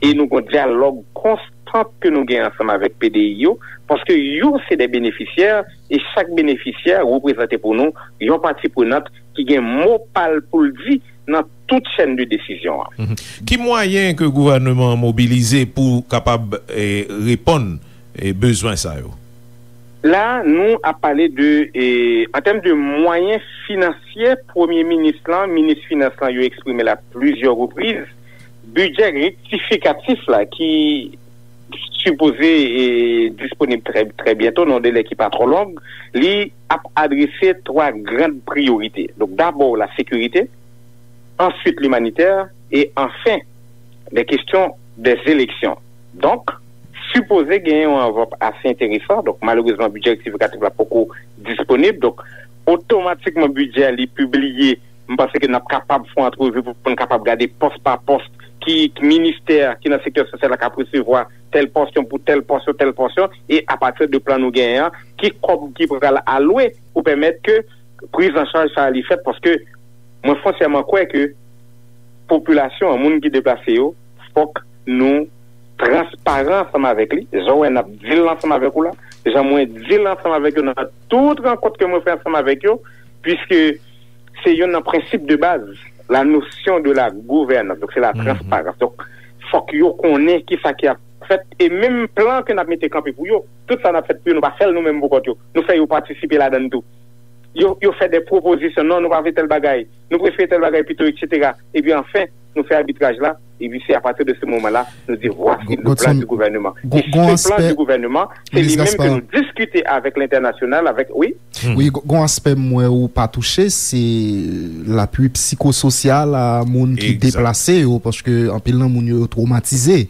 E nou gen yon dyalòg konstan ke nou gen ansanm avèk P D I yo, paske yo se de benefisyè, e chak benefisyè reprezante pou nou yon pati prenant ki gen mo pa l pou l di nan tout chèn de desizyon an. Ki mwayen ke gouvèneman an mobilize pou kapab, eh, reponn, eh, bezwen sa yo? La, nou ap pale de, eh, an tèm de mwayen finansyè, Premye Minis lan, Minis Finans lan, yo eksprime l a plizyè repriz. Bidjè rektifikatif la, ki sipoze, eh, disponib trè, trè byento, nan yon delè ki pa twò long, li ap adrese twa grann priyorite. Donk, dabò, la sécurité, ensuite l'humanitaire et enfin, les questions des élections. Donk, sipoze genyen yon anvòp ase enteresan. Donk, malerezman, bidjè rektifikatif la poko disponib. Donk, otomatikman, bidjè a, li pibliye. M panse ke n ap kapab fè yon antrevi pou, pou n kapab gade pòs pa pòs ki, ki ministè ki nan sektè sosyal la k ap resevwa tèl pòsyon pou tèl pòsyon, tèl pòsyon, e apati de plan nou genyen an, ki kòb ki pral alwe pou pèmèt ke priz an chaj sa a li fèt, paske mwen fonsyèman kwè ke popilasyon an, moun ki deplase yo, fòk nou transparan ansanm avèk li. Jan w wè n ap di l ansanm avèk ou la, jan mwen di l ansanm avèk yo nan tout rankont ke mwen fè ansanm avèk yo, piske se youn nan prensip de baz, la notion de la gouvènans. Donk, se la transparans. Donk, fòk yo konnen kisa ki ap fèt, e menm plan ke n ap mete kanpe pou yo, tout sa n ap fèt pou yo, nou pa fè l nou menm pou kont yo. Nou fè yo patisipe ladan l tou. Yo, yo fè de pwopozisyon, non, nou pa vle tèl bagay, nou prefere tèl bagay pito, etsetera. Epi anfen, nou fè abitraj la, epi se apati de se moman la, nou di, voici le plan du gouvernement. E se plan du gouvernement, se li menm ke nou diskite avèk lentènasyonal, avèk, wi. Wi, gon, gon aspè m wè ou pa touche, se lapui psikososyal a moun ki deplase yo, paske anpil nan moun yo, yo twomatize.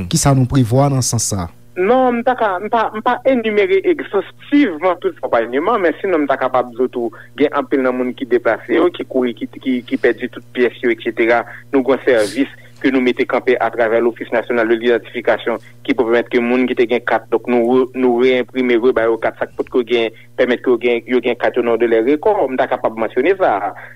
Kisa nou prevwa nan sans sa? Non, m ta ka, m pa, m pa enimere egzostivman tout akonpayman, men sinon m ta kapab di w tou, gen anpil nan moun ki deplase yo, ki kouri, ki, ki, ki pèdi tout pyès yo, etsetera. Nou gen sèvis ke nou mete kanpe atravè l'Office National de l'Identification, ki pou pèmèt ke moun ki te gen kat, donk nou re-, nou reyenprime, rebay yo kat, sa k potko gen, pèmèt ke yo gen, yo gen kat yo nan dèlè rekò. M ta kapab mansyone sa.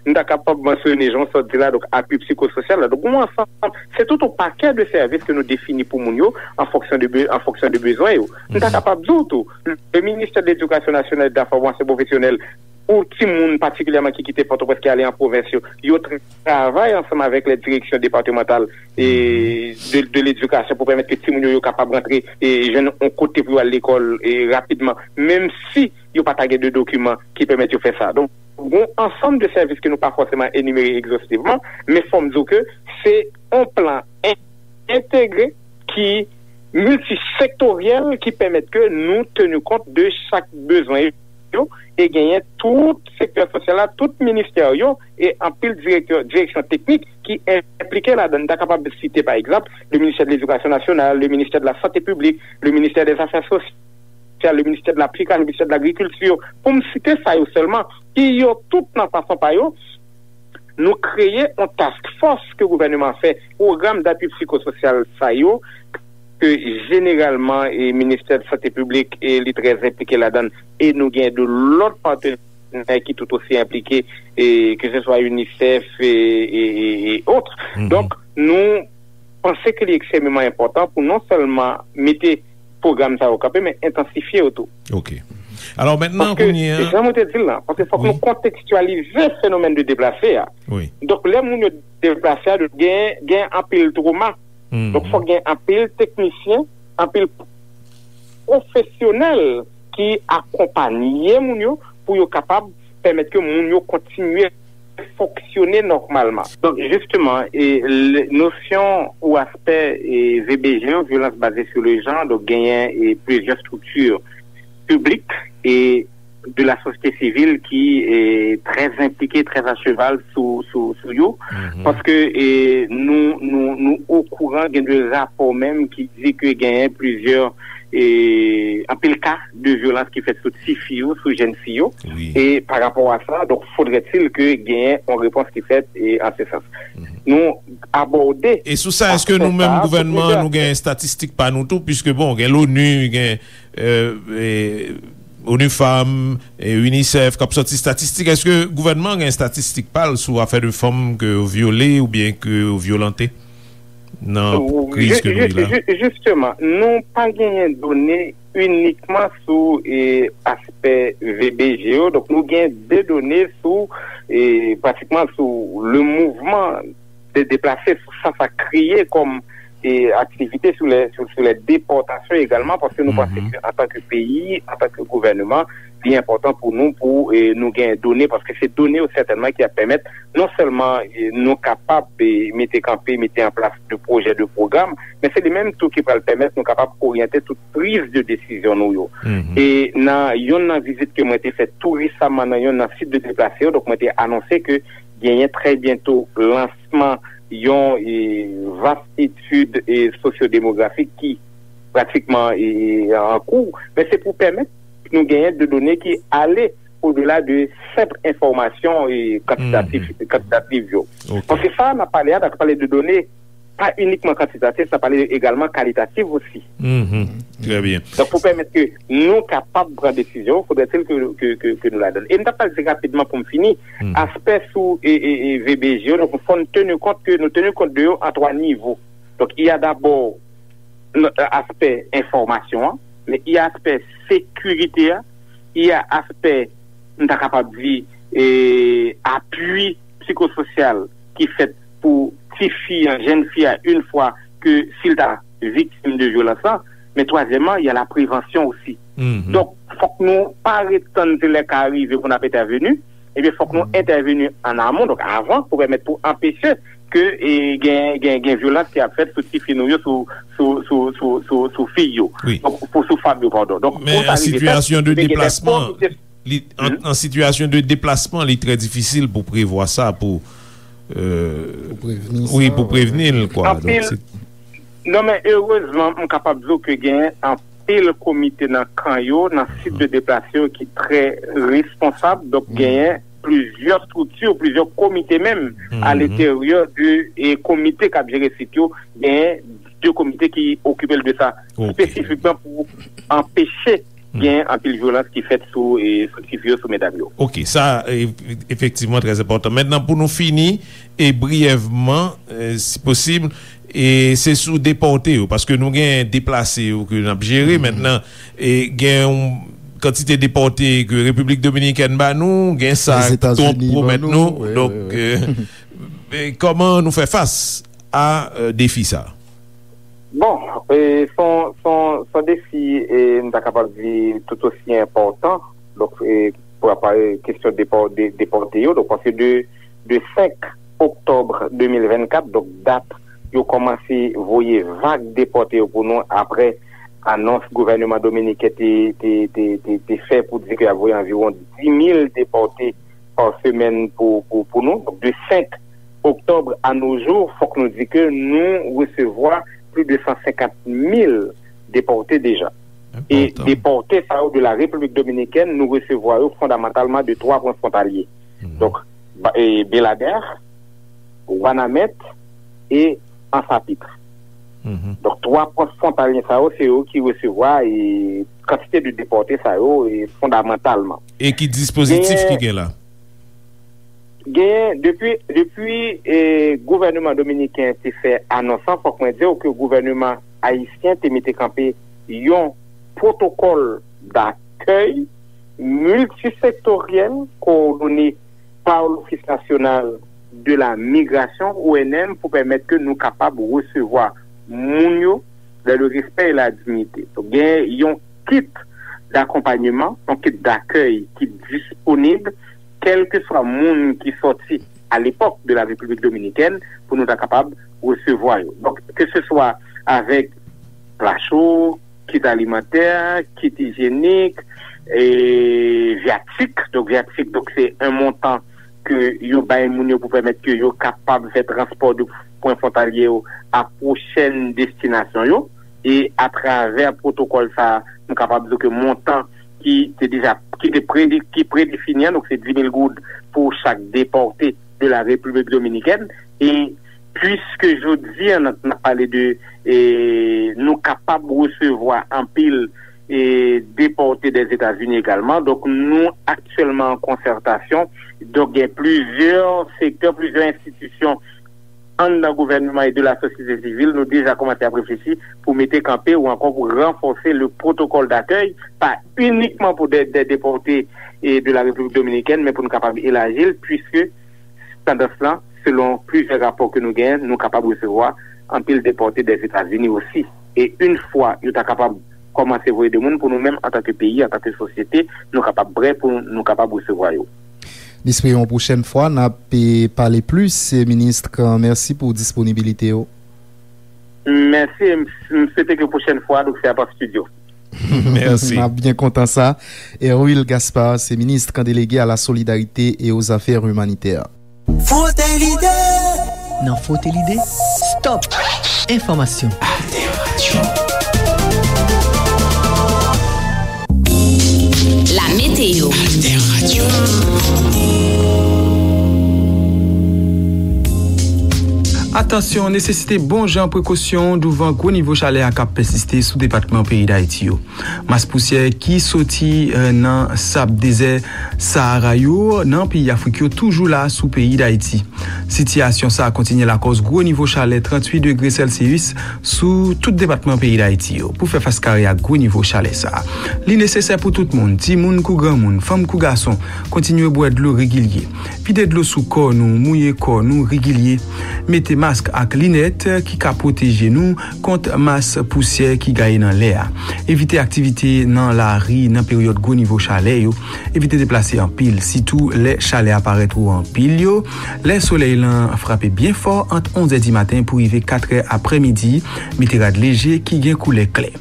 M ta kapab mansyone, jan w sot di la, donk apui psikososyal la. Donk, yon ansanm, se tout yon pakèt de sèvis ke nou defini pou moun yo, an fonksyon de be-, an fonksyon de bezwen yo. M ta kapab di w tou, le ministère de l'Éducation nationale et de la formation professionnelle, pou timoun patikilyèman ki kite Pòtoprens, ki ale an pwovens yo, yo travay ansanm avèk les directions départementales e de, de l'éducation pou pèmèt ke timoun yo, yo kapab rantre e jwenn yon kote pou yo al lekòl e rapidman, menm si yo pa ta gen de dokiman ki pèmèt yo fè sa. Donk, gon ansanm de sèvis ke nou pa fòseman enimere egzostivman, men fò m di w ke se yon plan en-, entegre ki miltisektoryèl ki pèmèt ke nou teni kont de chak bezwen yo e genyen tout sektè sosyal la, tout ministè yo e anpil direktè, direksyon teknik ki enplike ladan. M ta kapab site, pa egzanp, le ministère de l'Éducation nationale, le ministère de la Santé publique, le ministère des Affaires sociales, le ministère de l'Application, le ministère de l'Agriculture, pou m site sa yo sèlman, ki yo tout nan fason pa yo, nou kreye yon task force ke gouvènman fè, pwogram d'appui psychosocial sa yo, ke jeneralman e ministè de sante piblik e li trè enplike ladan, e nou gen de lòt patnè ki tout osi enplike, e ke se swa UNICEF e, e, e, e ot. Donk, nou panse ke li ekstrèmeman enpòtan pou non sèlman mete pwogram sa yo kanpe, men entansifye yo tou. Ok. Alò, mentnan, paske, kounye a, jan mwen te di l lan, paske fòk nou kontekstyalize fenomèn de deplase a. Wi. Donk, lè moun yo deplase a, gen, gen anpil twoma. Donk, fòk gen anpil teknisyen, anpil pwofesyonèl ki akonpanye moun yo pou yo kapab pèmèt ke moun yo kontinye fonksyone nòmalman. Donk, jisteman, e, le, nosyon ou aspè, e, V B G yo, vyolans baze sou le jan, donk genyen, e, plizyè estrikti piblik e de la sosyete sivil ki, e, trè enplike, trè a cheval sou, sou, sou yo. Paske, e, nou, nou, nou okouran, gen de rapò menm ki di ke genyen plizyè, e, anpil ka de vyolans ki fèt sou tifi yo, sou jèn fi yo. Wi. E pa rapò a sa, donk, fodrètil ke genyen yon repons ki fèt, e, an se sans. Nou abòde. E sou sa, èske nou menm, gouvènman, nou gen estatistik pa nou tou, piske, bon, gen l'ONU, gen, e, e, ONU Femmes, e, UNICEF, k ap sòti estatistik, èske gouvènman gen estatistik pa l sou afè de fanm ke yo vyole oubyen ke yo vyolante nan kriz ke nou ye la? Ju-, ju-, ju-, jisteman, nou pa genyen done inikman sou, e, aspè V B G yo. Donk, nou gen de done sou, e, pratikman sou le mouvman de deplase, sou sa sa kreye kòm, e, aktivite sou lè, sou, sou lè depòtasyon egalman, paske nou panse ke antanke peyi, antanke gouvènman, li enpòtan pou nou, pou, e, nou gen done, paske se done yo sètènman ki ap pèmèt non sèlman, e, nou kapab, e, mete kanpe, mete an plas de pwojè, de pwogram, men se li menm tou ki pral pèmèt nou kapab oryante tout priz de desizyon nou yo. E nan yonn nan vizit ke mwen te fè tou resaman nan yonn nan sit de deplase yo, donk mwen te anonse ke genyen trè byento lansman yon, e, vas etid, e, sosyodemografik ki pratikman, e, an kou, men se pou pèmèt nou genyen de done ki ale odela de senp enfòmasyon, e, kantitatif, kantitatif yo. Ok. Paske sa n ap pale a, n ap pale de done pa inikman kantitatif, n ap pale egalman kalitatif osi. Trè byen. Donk, pou pèmèt ke nou kapab pran desizyon, fodrètil ke, ke, ke, ke nou ladan. E m t ap pale rapidman pou m fini, aspè sou, e, e, e, V B G yo, donk, fò n teni kont ke nou teni kont de yo an twa nivo. Donk, il y a d'abord n-, aspè enfòmasyon an, men il y a aspè sekirite a, il y a aspè, m ta kapab di, e, apui psikososyal ki fèt pou tifi an, jèn fi a, yon fwa ke si l ta viktim de vyolans lan, men twazyèmman, il y a la prévention aussi. Donk, fòk nou pa ret tann se lè ka rive pou n ap entèveni, ebyen, fòk nou entèveni an amon, donk avan, pou pèmèt pou anpeche ke, e, gen, gen, gen vyolans ki ap fèt sou tifi nou yo, sou, sou, sou, sou, sou, sou fi yo. Wi. Donk, pou, sou fanm yo, padon. Donk, men pou sa an rive fèt, sitiyasyon de deplasman, li, an, an sitiyasyon de deplasman, li trè difisil pou prevwa sa, pou, e, pou prevni wi, sa, pou prevni l, kwa. Donk, anpil, se non, men erezman, m kapab di w ke gen anpil komite nan kan yo, nan sit de deplase yo ki trè responsab. Donk, genyen plizyè estrikti, plizyè komite menm, a lenteryè de e, komite k ap jere sit yo, genyen de komite ki okipe l de sa, espesifikman pou anpeche gen anpil vyolans ki fèt sou e, estrikti yo, sou medam yo. Ok, sa e, efektivman trè enpòtan. Mentnan, pou nou fini, e briyèvman, e, si posib, e se sou depòte yo, paske nou gen deplase yo ke n ap jere mentnan, e gen yon kantite depòte ke Repiblik Dominikèn ba nou, gen sa Trump pwomèt nou. Donk, e, e, kòman nou fè fas a e, defi sa? Bon, e, se yon, se yon, se yon defi, e, m ta kapab di tout osi enpòtan. Donk, e, pou apare kesyon depò-, de-, depòte yo. Donk, paske de, de senk oktòb de mil vennkat, donk dat yo kòmanse voye vag depòte yo pou nou apre anons gouvèneman dominiken te, te, te, te, te fè pou di ke y ap voye anviwon dis mil depòte pa semèn pou, pou, pou nou. Donk, de senk oktòb à nos jours, fòk nou di ke nou resevwa plis de san senkant mil depòte deja. E depòte sa yo de la Repiblik Dominikèn, nou resevwa yo fondamantalman de twa pwen fwontalye. Donk, ba- e Beladè, Wanament e Ansapit. Donk, twa pwen fwontalye sa yo, se yo ki resevwa e kantite de depòte sa yo e fondamantalman. E ki dispozitif ki gen la? Genyen, depi, depi e, gouvèneman dominiken te fè anons lan, fòk mwen di w ke gouvèneman ayisyen te mete kanpe yon pwotokòl dakèy miltisektoryèl kowòdone pa l'Office National de la Migration, O N M, pou pèmèt ke nou kapab resevwa moun yo dans le respect et la dignité. Donk, gen yon kit d'akompanyman, yon kit dakèy ki disponib, kèlkeswa moun ki sòti à l'époque de la République dominicaine, pou nou ta kapab resevwa yo. Donk, ke se swa avèk pla cho, kit alimantè, kit ijyenik, e vyatik. Donk, vyatik, donk, se yon montan ke yo bay moun yo pou pèmèt ke yo kapab fè transpò de pwen fwontalye yo a pwochèn destinasyon yo. E atravè pwotokòl sa a, nou kapab di ke montan ki te deja, ki te prede-, ki predefini an, donk se dis mil goud pou chak depòte de la République dominicaine. E piske jodi a, n ap, n ap pale de, e, nou kapab resevwa anpil, e, depòte dèzetazini egalman. Donk, nou aktyèlman an konsètasyon. Donk, gen plizyè sektè, plizyè enstitisyon anndan gouvènman e de la sosyete sivil, nou deja kòmanse ap reflechi pou mete kanpe ou ankò pou ranfòse le protokòl dakèy, pa inikman pou de, de depòte e de la Repiblik Dominikèn, men pou nou kapab elaji l, piske tandans lan, selon plizyè rapò ke nou genyen, nou kapab resevwa anpil depòte dèzetazini osi. E yon fwa yo ta kapab kòmanse voye de moun, pou nou menm, antanke peyi, antanke sosyete, nou kapab prè pou nou kapab resevwa yo. N espere yon pwochèn fwa n ap, e, pale plis. E, minis, mèsi pou disponibilite w. Mèsi, m, m swete ke pwochèn fwa, donk, se ap an estidyo. Mèsi. N ap byen kontan sa. Herwil Gaspard, se minis délégué à la solidarité et aux affaires humanitaires. Frote lide! Nan Frote lide, stop! Enfòmasyon. Alter Radio. La météo. Alter Radio. Atansyon, nesesite bon jan prekosyon douvan gwo nivo chalè a k ap pèsiste sou depatman peyi Dayiti yo. Mas pousyè ki soti, eh, nan sab dezè Sahara yo nan peyi Afrik yo toujou la sou peyi Dayiti. Sitiyasyon sa a kontinye lakòz gwo nivo chalè tranntuit degre Celsius sou tout depatman peyi Dayiti yo. Pou fè fas kare ak gwo nivo chalè sa a, li nesesè pou tout moun, timoun kou granmoun, fanm kou gason, kontinye bwè dlo regilye. Vide dlo sou kò nou, mouye kò nou regilye. Mete mask ak linèt ki ka pwoteje nou kont mas pousyè ki gaye nan lè a. Evite aktivite nan lari nan peryòd gwo nivo chalè yo. Evite deplase anpil, sitou lè chalè a parèt wo anpil yo. Lè solèy lan frape byen fò ant onz è di maten pou rive kat è aprèmidi, mete rad leje ki gen koulè klè.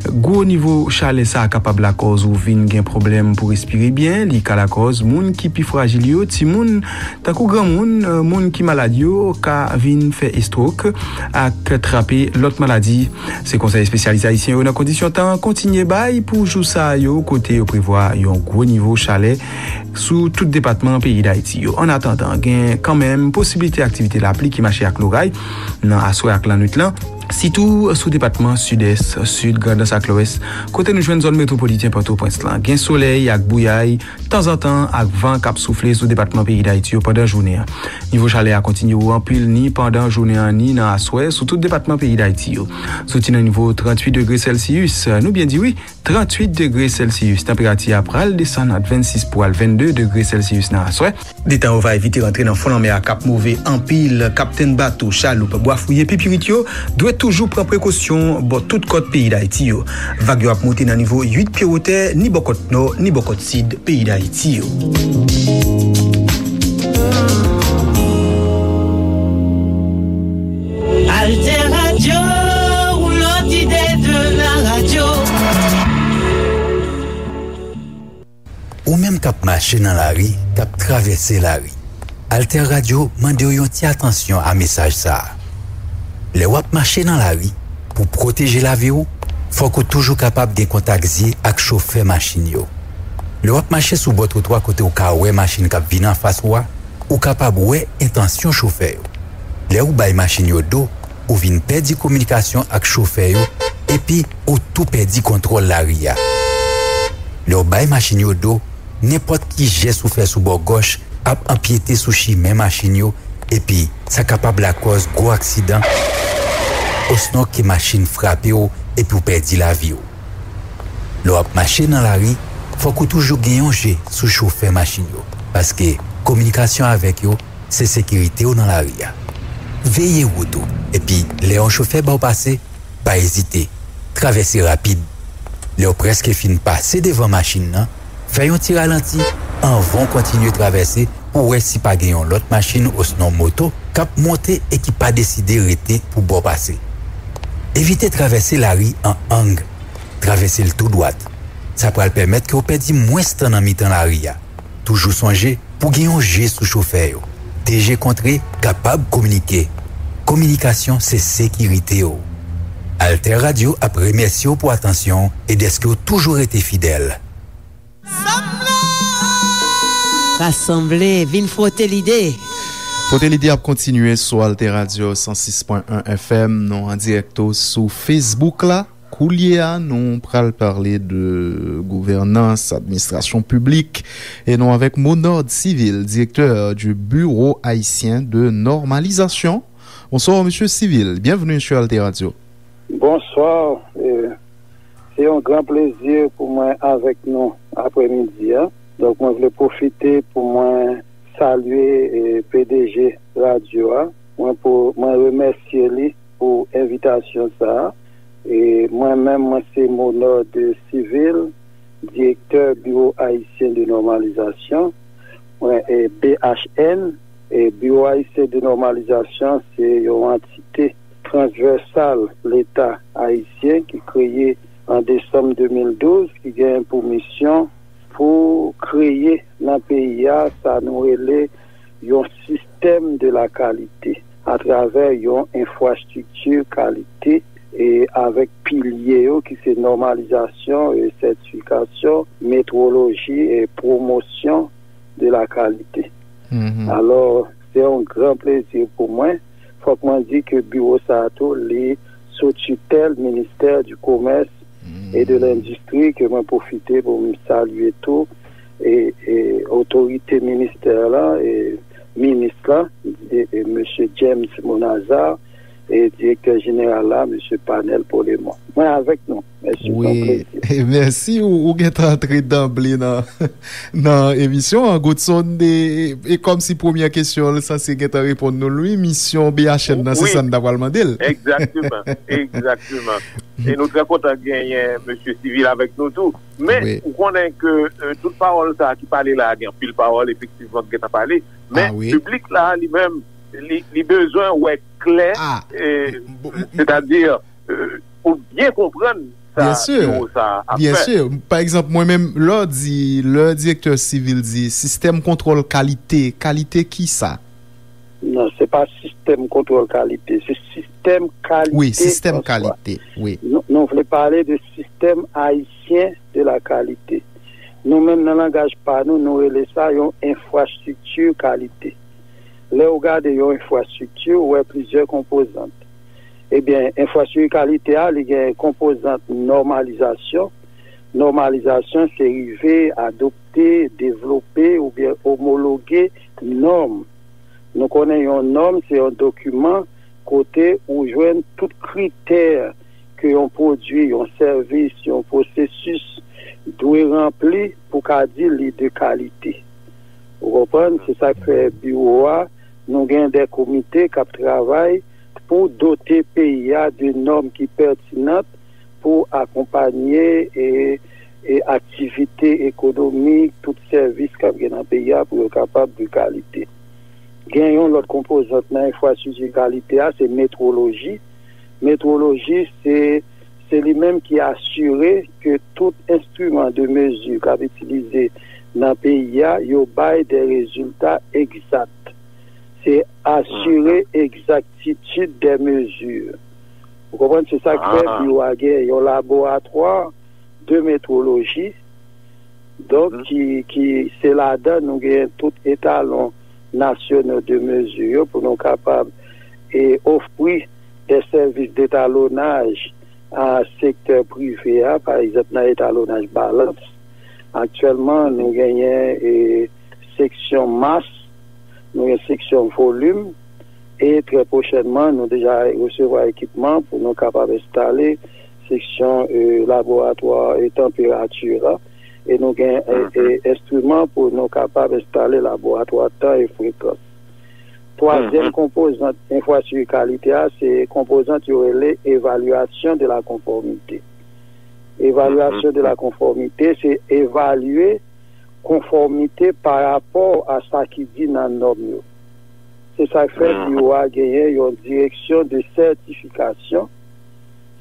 Gwo nivo chalè sa a kapab lakòz ou vin gen pwoblèm pou respire byen. Li ka lakòz moun ki pi frajil yo, timoun, tankou granmoun, moun ki malad yo ka vin fè estwok ak trape lòt maladi. Se konsèy espesyalis ayisyen yo nan kondisyon tan an kontinye bay pou jou sa yo, kote yo prevwa yon gwo nivo chalè sou tout depatman peyi Dayiti yo. Annatandan, gen kanmenm posiblite aktivite lapli ki mache ak loray nan aswè ak lannwit lan, sitou sou depatman Sidès, Sid, Grandans ak Lwès, kote nou jwenn zòn metwopoliten Pòtoprens lan. Gen solèy ak bouyay tanzantan ak van k ap soufle sou depatman peyi Dayiti yo pandan jounen an. Nivo chalè a kontinye wo anpil ni pandan jounen an ni nan aswè sou tout depatman peyi Dayiti yo. Soti nan nivo tranntuit degre Sèlsiyis, nou byen di wi, tranntuit degre Sèlsiyis, tanperati a pral desann ant vennsis pou al vennde degre Sèlsiyis nan aswè. Detan yo va evite rantre nan fon lanmè a k ap move anpil, kaptenn bato, chaloup, bwa fouye, pipirit yo dwe toujou pran prekosyon bò tout kòt peyi Dayiti yo. Vag yo ap monte nan nivo uit pye wotè, ni bò kòt nò, ni bò kòt sid peyi Dayiti yo. Alter Radio, ou lòt ide de la radyo. Ou menm k ap mache nan lari, k ap travèse lari. Alter Radio mande w yon ti atansyon a mesaj sa a. Lè w ap mache nan lari, pou pwoteje lavi w, fòk ou toujou kapab gen kontak zye ak chofè machin yo. Lè w ap mache sou bò twotwa kote w ka wè machin k ap vin anfas ou a, ou kapab wè entansyon chofè yo. Lè ou bay machin yo do, ou vin pèdi kominikasyon ak chofè yo, epi ou tou pèdi kontwòl lari a. Lè w bay machin yo do, nenpòt ki jès ou fè sou bò gòch ap anpyete sou chimen machin yo, epi sa kapab lakòz gwo aksidan, osnon ke machin frape w epi w pèdi lavi w. Lè w ap mache nan lari, fòk ou toujou gen yon je sou chofè machin yo, paske kominikasyon avèk yo se sekirite w nan lari a. Veye wout ou, epi lè yon chofè ba w pase, pa ezite, travèse rapid. Lè w prèske fin pase devan machin nan, fè yon ti ralanti anvan w kontinye travèse pou w wè si pa gen yon lòt machin osnon moto k ap monte e ki pa deside rete pou ba w pase. Evite travèse lari an ang. Travèse l tou dwat. Sa pral pèmèt ke w pèdi mwens tan nan mitan lari a. Toujou sonje pou gen yon je sou chofè yo. De je kontre kapab kominike. Kominikasyon se sekirite w. Alter Radio ap remèsye w pou atansyon w e dèske w toujou rete fidèl. Rasanble, vin fwote lide. Fwote lide ap kontinye sou Alter Radio san sis pwen en F M. Nou an dirèkto sou Facebook la. Koulye a, nou pral pale de gouvènans, administrasyon piblik, e nou avèk Monord Civil, directeur du Bureau haïtien de normalisation. Bonsoir, Monsieur Civil. Bienvenue sur Alter Radio. Bonsoir. Euh, c'est un grand plaisir pour moi avec nous après-midi, hein. Donc, mwen vle pwofite pou mwen salye, eh, P D G radyo a. Mwen pou, mwen remèsye li pou envitasyon sa a. E mwen menm, mwen se Monord Civil, direktè Bureau Haïtien de Normalisation, mwen, e, B H N. E Bureau Haïtien de Normalisation, se yon antite transvèsal Leta ayisyen ki kreye an desanm de mil douz, ki gen pou misyon pou kreye nan peyi a sa nou rele yon sistèm de la kalite atravè yon enfrastrikti kalite e avèk pilye yo ki se nòmalizasyon e sètifikasyon, metwoloji e pwomosyon de la kalite. Mhm. Alò, se yon gran plezi pou mwen. Fòk mwen di ke biwo sa a tou, li sou titèl Ministè di Komès e de Lendistri, ke mwen pwofite pou m salye tou e, e otorite ministè la, e minis la, e, e mesye James Monazar, e direktè jeneral la, mesye Panel Polemon. Mwen avèk nou. Mèsi, se yon plezi. Wi, mèsi, ou, ou gentan antre danble nan, nan emisyon an, Godson, e, e kòmsi premyè kesyon l sanse gentan reponn nou l, wi, misyon B H N nan, se sa n ta pral mande l. Egzakteman, egzakteman. E nou trè kontan genyen mesye Civil avèk nou tou. Men, wi, ou konnen ke, e, tout pawòl sa a ki pale la a, gen anpil pawòl, efektivman, ki gentan pale. Men, a, wi, piblik la, li menm, li, li bezwen wè klè, e, sètadi, e, pou byen konprann sa biwo sa a ap fè. Byen si. Pa egzanp, mwen menm, lè w di, lè direktè Civil di sistèm kontwòl kalite, kalite kisa? Non, se pa sistèm kontwòl kalite, se sistèm kalite. Wi, sistèm kalite, wi. Nou, nou vle pale de sistèm ayisyen de la kalite. Nou menm nan langaj pa nou, nou rele sa yon enfrastrikti kalite. Lè ou gade yon enfrastrikti, ou wè plizyè konpozant. Ebyen, enfrastrikti kalite a, li gen konpozant nòmalizasyon. Nòmalizasyon, se rive adopte, devlope oubyen omologe nòm. Nou konnen yon nòm, se yon dokiman kote ou jwenn tout kritè ke yon pwodui, yon sèvis, yon pwosesis dwe ranpli pou ka di li de kalite. Ou konprann? Se sa k fè biwo a, nou gen de komite k ap travay pou dote peyi a de nòm ki pètinan pou akonpanye e, e aktivite ekonomik, tout sèvis k ap gen nan peyi a pou yo kapab de kalite. Gen yon lòt konpozant nan enfrastrikti kalite a, se metwoloji. Metwoloji, se, se li menm ki asire ke tout enstriman de mezi k ap itilize nan peyi a, yo bay de rezilta egzat. Se asire egzaktitid de mezi. Ou konprann? Se sa k fè biwo a gen yon laboratwa de metwoloji. Donk, ki, ki se ladan nou gen tout etalon nasyonal de mezi yo pou nou kapab e ofri de sèvis detalonaj a sektè prive a, pa egzanp, nan etalonaj balans. Aktyèlman, nou genyen e, seksyon mas, nou gen seksyon volim, e trè pwochènman, nou deja resevwa ekipman pou nou kapab enstale seksyon e, laboratwa e tanperati la, e nou gen e, e, enstriman pou nou kapab enstale laboratwa tan e frekans. Twazyèm konpozant enfrastrikti kalite a, se konpozant yo rele evalyasyon de la konfòmite. Evalyasyon de la konfòmite, se evalye konfòmite pa rapò a sa ki di nan nòm yo. Se sa k fè biwo a genyen yon direksyon de sètifikasyon.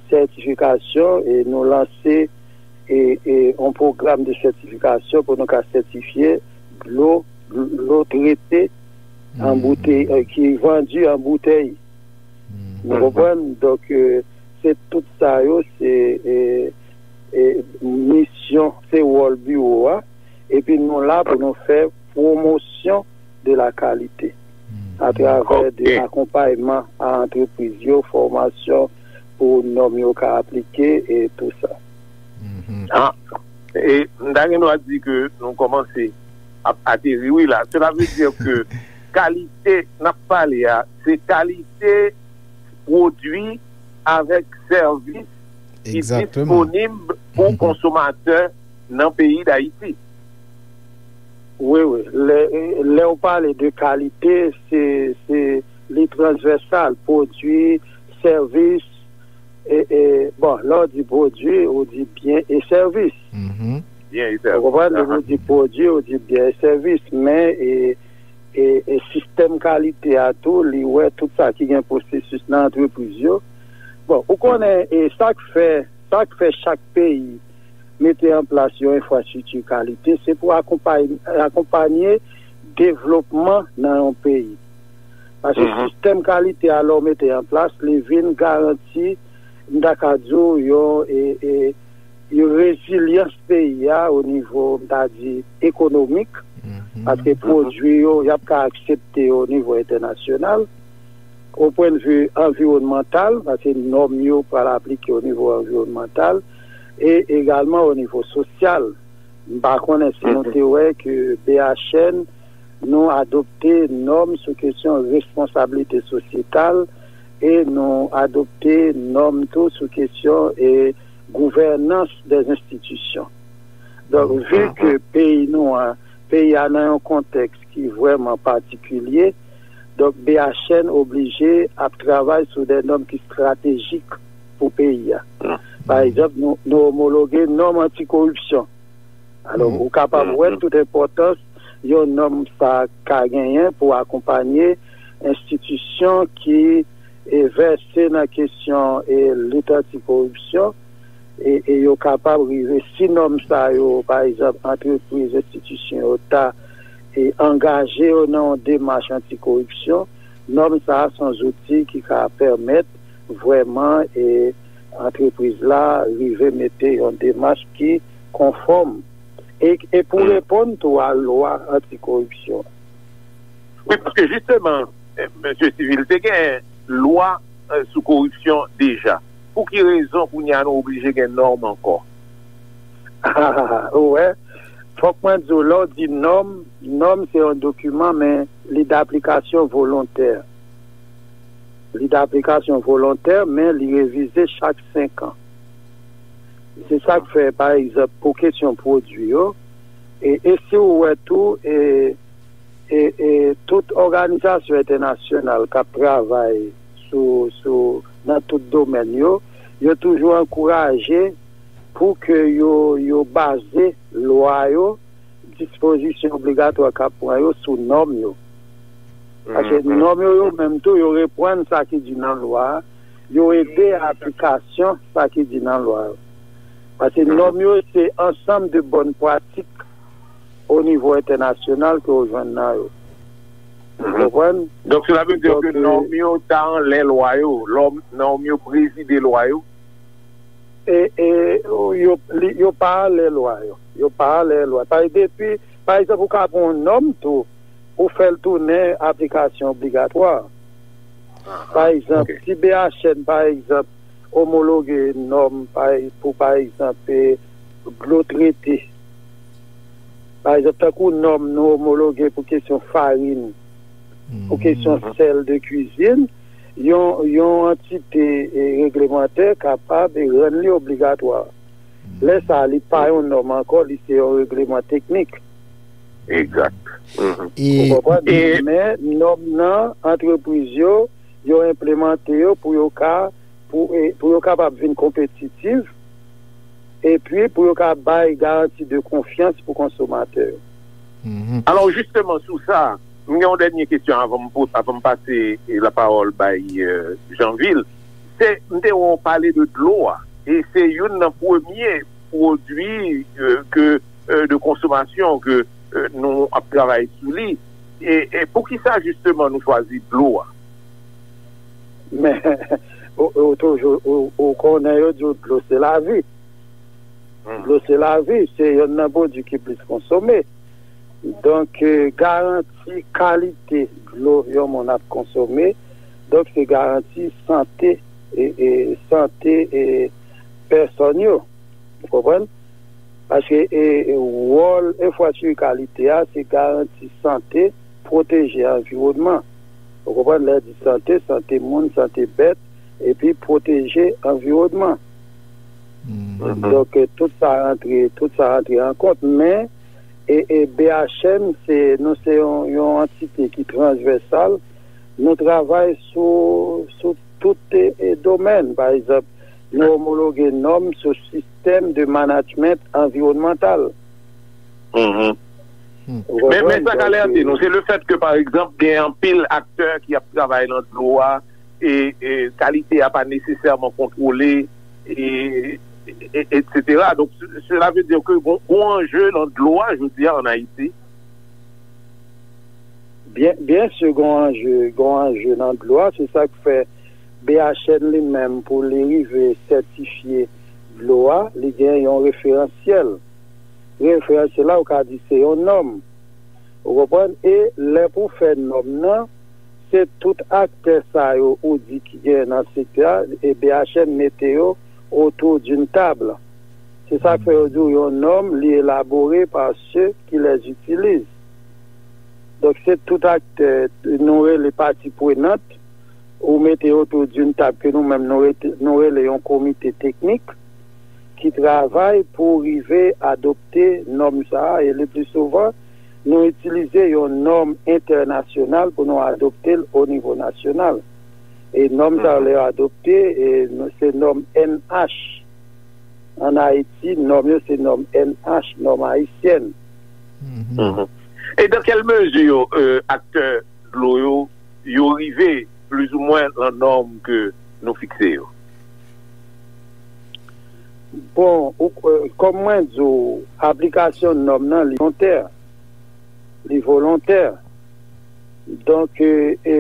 Sètifikasyon, e nou lanse e, e, yon pwogram de sètifikasyon pou nou ka sètifye dlo, dlo trete an boutèy, e, ki vandi an boutèy. Ou konprann? Donk, e, se tout sa yo, se e, e, misyon, se wòl biwo a. Epi nou la pou nou fè pwomosyon de la kalite atravè de akonpayman a antrepriz yo, fòmasyon pou nòm yo ka aplike e tou sa. Ah, e m ta gen dwa di ke nou kòmanse ap ateri wi la. Cela veut dire ke kalite n ap pale a, se kalite pwodui avèk sèvis ki disponib pou konsomatè nan peyi Dayiti. Wi, wi. Lè, lè w pale de kalite, se, se li transvèsal, pwodui, sèvis, e, e, bon, lè w di pwodui, ou di byen e sèvis. Byen e sèvis. Ou konprann? Lè ou di pwodui, ou di byen e sèvis. Men, e, e, e sistèm kalite a tou, li wè tout sa ki gen pwosesis nan antrepriz yo. Bon, ou konnen, e sa k fè, sa k fè chak peyi mete an plas yon enfrastrikti kalite, se pou akonpay, akonpanye devlopman nan yon peyi. Paske sistèm kalite a, lè w mete an plas, li vin garanti, m ta ka di w, yon, e, e, yon rezilyans peyi a o nivo, m ta di, ekonomik, paske pwodui yo, y ap ka aksepte yo o nivo entènasyonal. O pwennvi anviwònmantal, paske nòm yo pral aplike o nivo anviwònmantal, e egalman o nivo sosyal. M pa konnen si nou te wè ke B H N, nou adopte nòm sou kesyon responsablite sosyetal e nou adopte nòm tou sou kesyon e gouvènans dè enstitisyon. Donk, vi ke peyi nou an, peyi a nan yon kontèks ki vrèman patikilye, donk B H N oblije ap travay sou de nòm ki estratejik pou peyi a. Pa egzanp, nou, nou omologe nòm antikoripsyon. Alò, ou kapab wè tout enpòtans yon nòm sa ka genyen pou akonpanye enstitisyon ki e vèse nan kesyon e lit antikoripsyon, e, e yo kapab rive, si nòm sa yo, pa egzanp, antrepriz, enstitisyon yo ta e angaje yo nan yon demach antikoripsyon, Nòm sa a se yon zouti ki ka pèmèt vrèman e antrepriz la rive mete yon demach ki konfòm. E, e pou reponn tou a lwa antikoripsyon. Wi, paske jisteman, mesye Civil, te gen lwa sou koripsyon deja. Pou ki rezon kounye a nou oblije gen nòm ankò? Ou wè, fòk mwen di w, lè w di nòm, nòm se yon dokiman, men li daplikasyon volontè. Li daplikasyon volontè, men li revize chak senk an. Se sa k fè, pa egzanp, pou kesyon pwodui yo, e, e si w wè tou, e, e, e tout òganizasyon entènasyonal k ap travay sou, sou, nan tout domèn yo, yo toujou ankouraje pou ke yo, yo baze lwa yo, dispozisyon obligatwa k ap pran yo sou nòm yo. Paske nòm yo, yo menm tou, yo reprann sa ki di nan lwa a, yo ede a aplikasyon sa ki di nan lwa yo. Paske nòm yo se ansanm de bòn pratik o nivo entènasyonal ke w jwenn nan yo. Ou konprann? Donk, sela vle di ke nòm yo ta anlè lwa yo, nòm yo prezide lwa yo? E, e, yo, li, yo pa anlè lwa yo. Yo pa anlè lwa. Pa, depi, pa egzanp, ou ka pran yon nòm tou, ou fè l tounen aplikasyon obligatwa. Pa egzanp, si B H N, pa egzanp, omologe nòm pa, pou, pa egzanp, e, dlo trete. Pa egzanp, tankou nòm nou omologe pou kesyon farin, pou kesyon sèl de kwizin, yon, yon antite e, reglemantè kapab e rann li obligatwa. Lè sa a, li pa yon nòm ankò, li se yon regleman teknik. Egzak. Ou konprann? Men nòm nan antrepriz yo, yo enplemante yo pou yo ka, pou, e, pou yo kapab vin konpetitif, epi pou yo ka bay garanti de konfyans pou konsomatè yo. Alò, jisteman, sou sa, m gen yon dènye kesyon avan m, avan m pase lapawòl bay Janvil. Se, m te wè w pale de dlo a, e se youn nan premye pwodui ke, de konsomasyon ke nou ap travay sou li. E, e poukisa, jisteman, nou chwazi dlo a? Men, ou, ou toujou, ou, ou konnen yo di w dlo se lavi. Dlo se lavi, se youn nan pwodui ki plis konsome. Donk, e, garanti kalite dlo yon moun ap konsome, donk se garanti sante, e, e, sante, e, pèsòn yo. Ou konprann? Paske, e, e, wòl enfrastrikti kalite a, se garanti sante, pwoteje anviwònman. Ou konprann? Lè di sante, sante moun, sante bèt, epi pwoteje anviwònman. Donk, e, tout sa rantre, tout sa rantre an kont, men, e, e, B H M, se, nou se yon, yon antite ki transvèsal. Nou travay sou, sou tout, e, e, domèn. Pa egzanp, nou omologe nòm sou sistèm de management anviwònmantal. Men, men sa k alète nou, se le fèt ke, pa egzanp, gen anpil aktè ki ap travay nan dlo a, e, e kalite a pa nesesèman kontwole, e, e, etsetera. Donk, sela vle di ke gon, gon anje nan dlo a, jodi a, ann Ayiti. Byen, byen si, gon anje, gon anje nan dlo a, se sa k fè B H N li menm, pou li rive sètifye dlo a, li gen yon referansyèl. Referansyèl la, ou ka di se yon nòm. Ou konprann? E lè pou fè nòm nan, se tout aktè sa yo ou di ki gen nan sektè a, e B H N mete yo autour d'une table. Se sa k fè yo di w yon nòm, li elabore par ceux qui les utilisent. Donk, se tout aktè, nou rele pati prenant, ou mete autour d'une table ke nou menm nou rete, nou rele yon komite teknik ki travay pou rive adopte nòm sa a, e le pli souvan, nou itilize yon nòm entènasyonal pou nou adopte l o nivo nasyonal. E nòm sa yo, lè yo adopte, e, se nòm N H. Ann Ayiti, nòm yo se nòm N H, nòm ayisyèn. E dans quelle mesure, euh, aktè dlo yo, yo rive plizoumwen nan nòm ke nou fikse yo? Bon, ou, euh, kòm mwen di w, aplikasyon nòm nan, li volontè. Li volontè. Donk, e, e,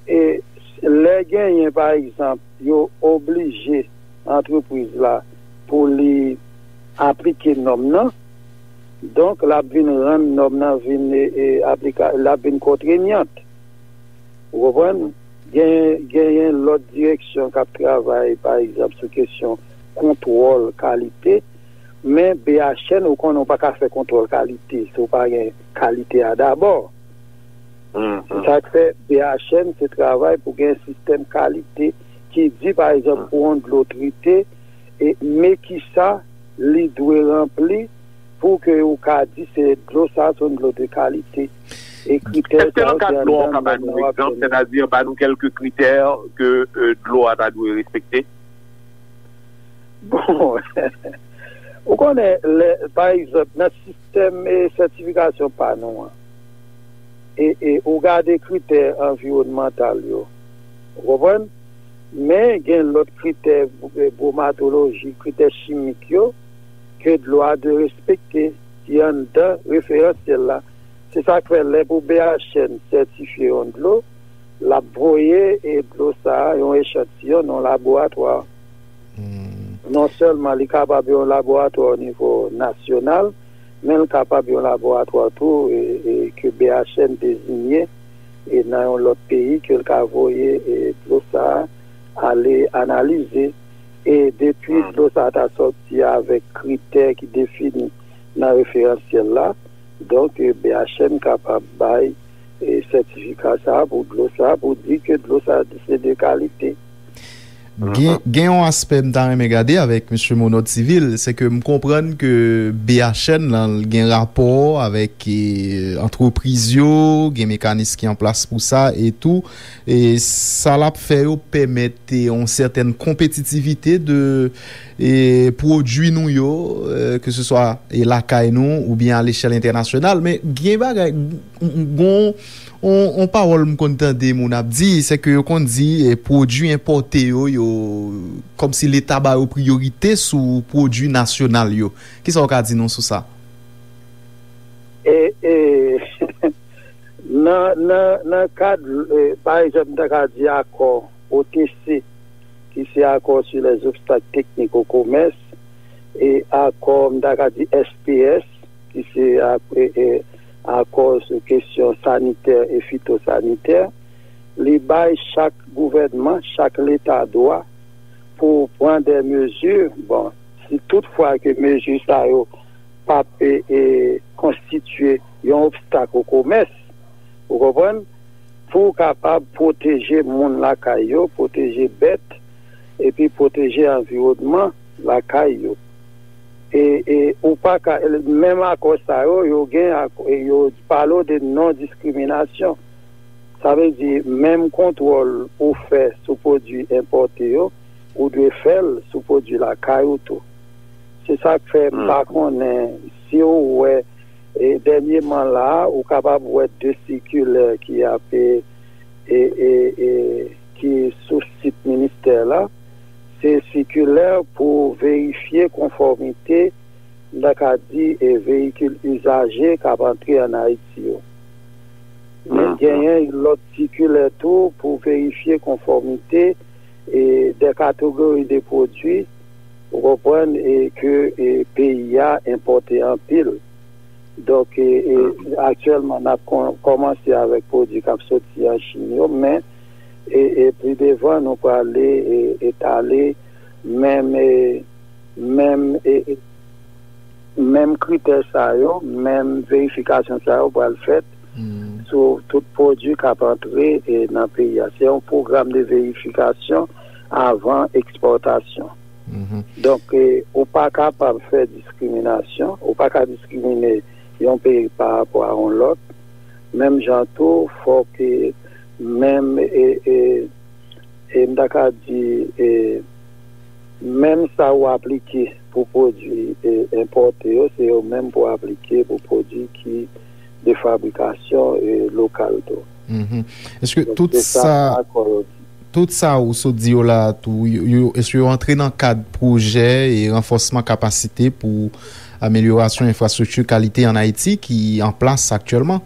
E lè genyen, pa egzanp, yo oblije antrepriz la pou li aplike nòm nan, donk, l ap vin rann nòm nan vin e, e aplika, l ap vin kontrenyant. Ou konprann? Gen, genyen lòt direksyon k ap travay, pa egzanp, sou kesyon kontwòl kalite, men B H N, ou konnen, ou pa ka fè kontwòl kalite si w pa gen kalite a dabò. Se sa k fè B H N se travay pou gen sistèm kalite ki di, pa egzanp, pou yon dlo trete, e men kisa li dwe ranpli pou ke ou ka di se dlo sa a se yon dlo de kalite. E kritè sa yo se anndan nòm nan w ap jwenn yo. Sètadi, ba nou kèlke kritè ke euh, dlo a ta dwe respekte. Bon, ou konnen, lè, pa egzanp, nan sistèm e sètifikasyon pa nou an, e, e ou gade kritè anviwònmantal yo, ou konprann? Men gen lòt kritè, e, bromatoloji, kritè chimik yo, ke dlo a dwe respekte, ki anndan referansyèl la. Se sa k fè lè pou B H N sètifye yon dlo, l ap voye e dlo sa a, yon echantiyon, nan laboratwa. Non sèlman li kapab yon laboratwa o nivo nasyonal, men l kapab yon laboratwa tou e, e ke B H N deziye e nan yon lòt peyi ke l ka voye e dlo sa a ale analize. E depi dlo sa a ta sòti avèk kritè ki defini nan referansyèl la, donk, e, B H N kapab bay e, sètifika sa a pou dlo sa a, pou di ke dlo sa a se de kalite. Gen, gen yon aspè m ta renmen gade avèk mesye Monod Civil, se ke m konprann ke B H N lan gen rapò avèk e, antrepriz yo, gen mekanis ki an plas pou sa e tou. E sa l ap fè yo pèmèt e, yon sètèn konpetitivite de e, pwodui nou yo, e, ke se swa e, lakay nou oubyen a lechèl entènasyonal. Men gen bagay, gon on, on pawòl m konn tande moun ap di, se ke yo konn di e, pwodui enpòte yo, yo kòmsi Leta ba yo priyorite sou pwodui nasyonal yo. Kisa w ka di nou sou sa? E, e, nan, nan, nan kad, e, pa egzanp, m ta ka di akò O T C, ki se accord sur les obstacles techniques au commerce, e akò, m ta ka di S P S, ki se ak-, e, e, akò sou kesyon sanitè e fitosanitè, li bay chak gouvènman, chak leta dwa pou pran de mezi, bon, si toutfwa ke mezi sa yo p ap e, e, konstitye yon obstak o komès, ou konprann, pou w kapab pwoteje moun lakay yo, pwoteje bèt, epi pwoteje anviwònman lakay yo. E, e ou pa ka, menm akò sa yo, yo gen ak-, e yo pale w de non-diskriminasyon. Sa vle di, menm kontwòl ou fè sou pwodui enpòte yo, ou dwe fè l sou pwodui lakay ou tou. Se sa k fè m pa konnen si w wè, e, dènyèman la a, ou kapab wè de sikilè ki ap, e, e, e, e, ki sou sit ministè la. Se sikilè pou verifye konfòmite, m ta ka di, e, veyikil izaje k ap antre ann Ayiti yo. Men genyen lòt sikilè tou pou verifye konfòmite, e, de kategori de pwodui, ou konprann, e ke, e, peyi a enpòte anpil. Donk, e, e, aktyèlman, n ap kon-, kòmanse avèk pwodui k ap soti an Chin yo, men, e, e, pi devan, nou prale, e, etale menm, e, menm, e, e, menm kritè sa yo, menm verifikasyon sa yo pral fèt sou tout pwodui k ap antre, e, nan peyi a. Se yon pwogram de verifikasyon avan ekspòtasyon. Donk, e, ou pa kapab fè diskriminasyon, ou pa ka diskrimine yon peyi pa rapò a yon lòt. Menm jan tou, fòk, e, menm, e, e, e m ta ka di, e, menm sa ou aplike pou pwodui, e, enpòte yo, se yo menm pou aplike pou pwodui ki de fabrikasyon, e, lokal tou. Èske tout sa, tout sa ou sot di yo la a tou, yo, yo, èske yo antre nan kad pwojè e ranfòsman kapasite pou amelyorasyon enfrastrikti kalite ann Ayiti ki an plas aktyèlman?